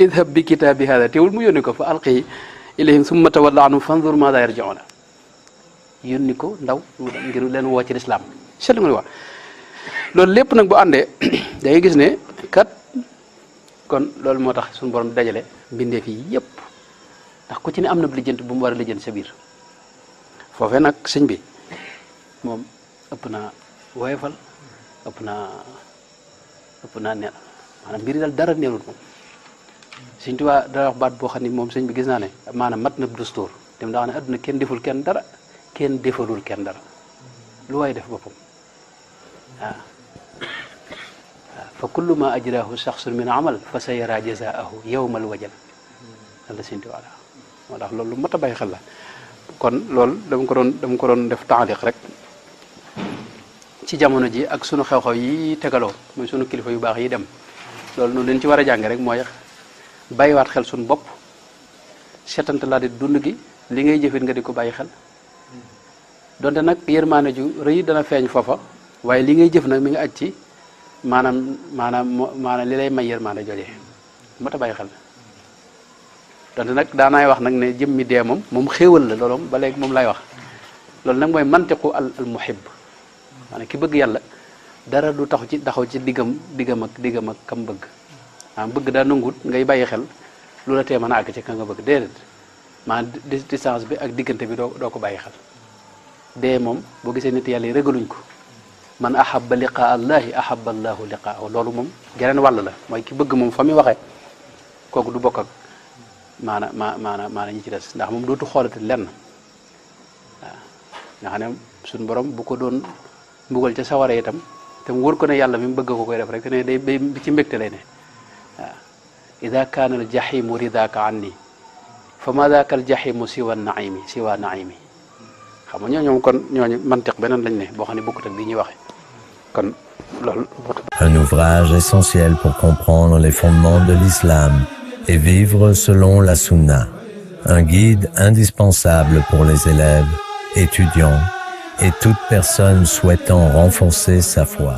idhab bi kitaabi hada teewul mu yónni ko fa alqi ilayhim summa tawalla anhum fanzur maada yarji'una yónni ko ndaw ngir leen woo ci lislaam seetlu nga li wax loolu lépp nag bu àndee da ngay gis ne kat kon loolu moo tax suñu borom dajale mbindeef yi yépp ndax ku ci ne am na lijjanti bu mu war a lijjanti sa biir foofee nag sëñ bi moom ëpp naa woyofal ëpp naa neel maanaam mbir yi daal dara neelul moom sëñ Tuubaa dara wax baat boo xam ni moom sëñ bi gis naa ne maanaam mat na dustoor dem daa wax ne adduna kenn deful kenn dara kenn defalul kenn dara lu waay def boppam waaw fa kullu ma ajrahu shaxsun min amal fa sa yara jazaahu yawmal wajal la sëñ Tuubaa moo tax loolu lu mat a bàyyi xel la kon loolu dama ko doon def taaliq rek ci jamono ji ak sunu xew-xew yi tegaloo mooy sunu kilifa yu baax yi dem loolu noonu leen ci war a jànge rek mooy bàyyiwaat xel sunu bopp seetante laa di dund gi li ngay jëfit nga di ko bàyyi xel donte nag yërmaane ju rëy dana feeñ foofa waaye li ngay jëf nag mi nga aj ci maanaam li lay may yërmaane jooje moo tax bàyyi xel donte nag daanaay wax nag ne jëmmi dee moom xéewal la loolu ba léegi moom lay wax loolu nag mooy mantiqu al muhib maanaam ki bëgg yàlla dara du taxaw ci diggam ak kam bëgg maanaam bëgg daa nangut ngay bàyyi xel lu la tee mën a àgg ci ka nga bëgg déedéet maanaam distance bi ak diggante bi doo ko bàyyi xel dee moom boo gisee nit yàlla yi régaluñ ko man ahabba liqaa allahi ahabba allahu liqaahu loolu moom geneen wàll la mooy ki bëgg moom fa muy waxee kooku du bokk ak maana ñi ci des ndax moom dootu xoolati lenn waaw nga xam ne suñu borom bu ko doon mbugal ca sawara itam te mu wóor ko ne yàlla mi mu bëgg ko koy def rek te ne day ci mbégte lay ne waaw ida kaana al jahimu ridaka anni fa ma daaka al jahimu siwa naimi xam nga ñoom kon ñooñu mantiq beneen lañ ne boo xam ne bokkut ak bi ñuy waxe kon loolu un ouvrage essentiel pour comprendre les fondements de l'islam et vivre selon la sunna, un guide indispensable pour les élèves, étudiants et toute personne souhaitant renforcer sa foi.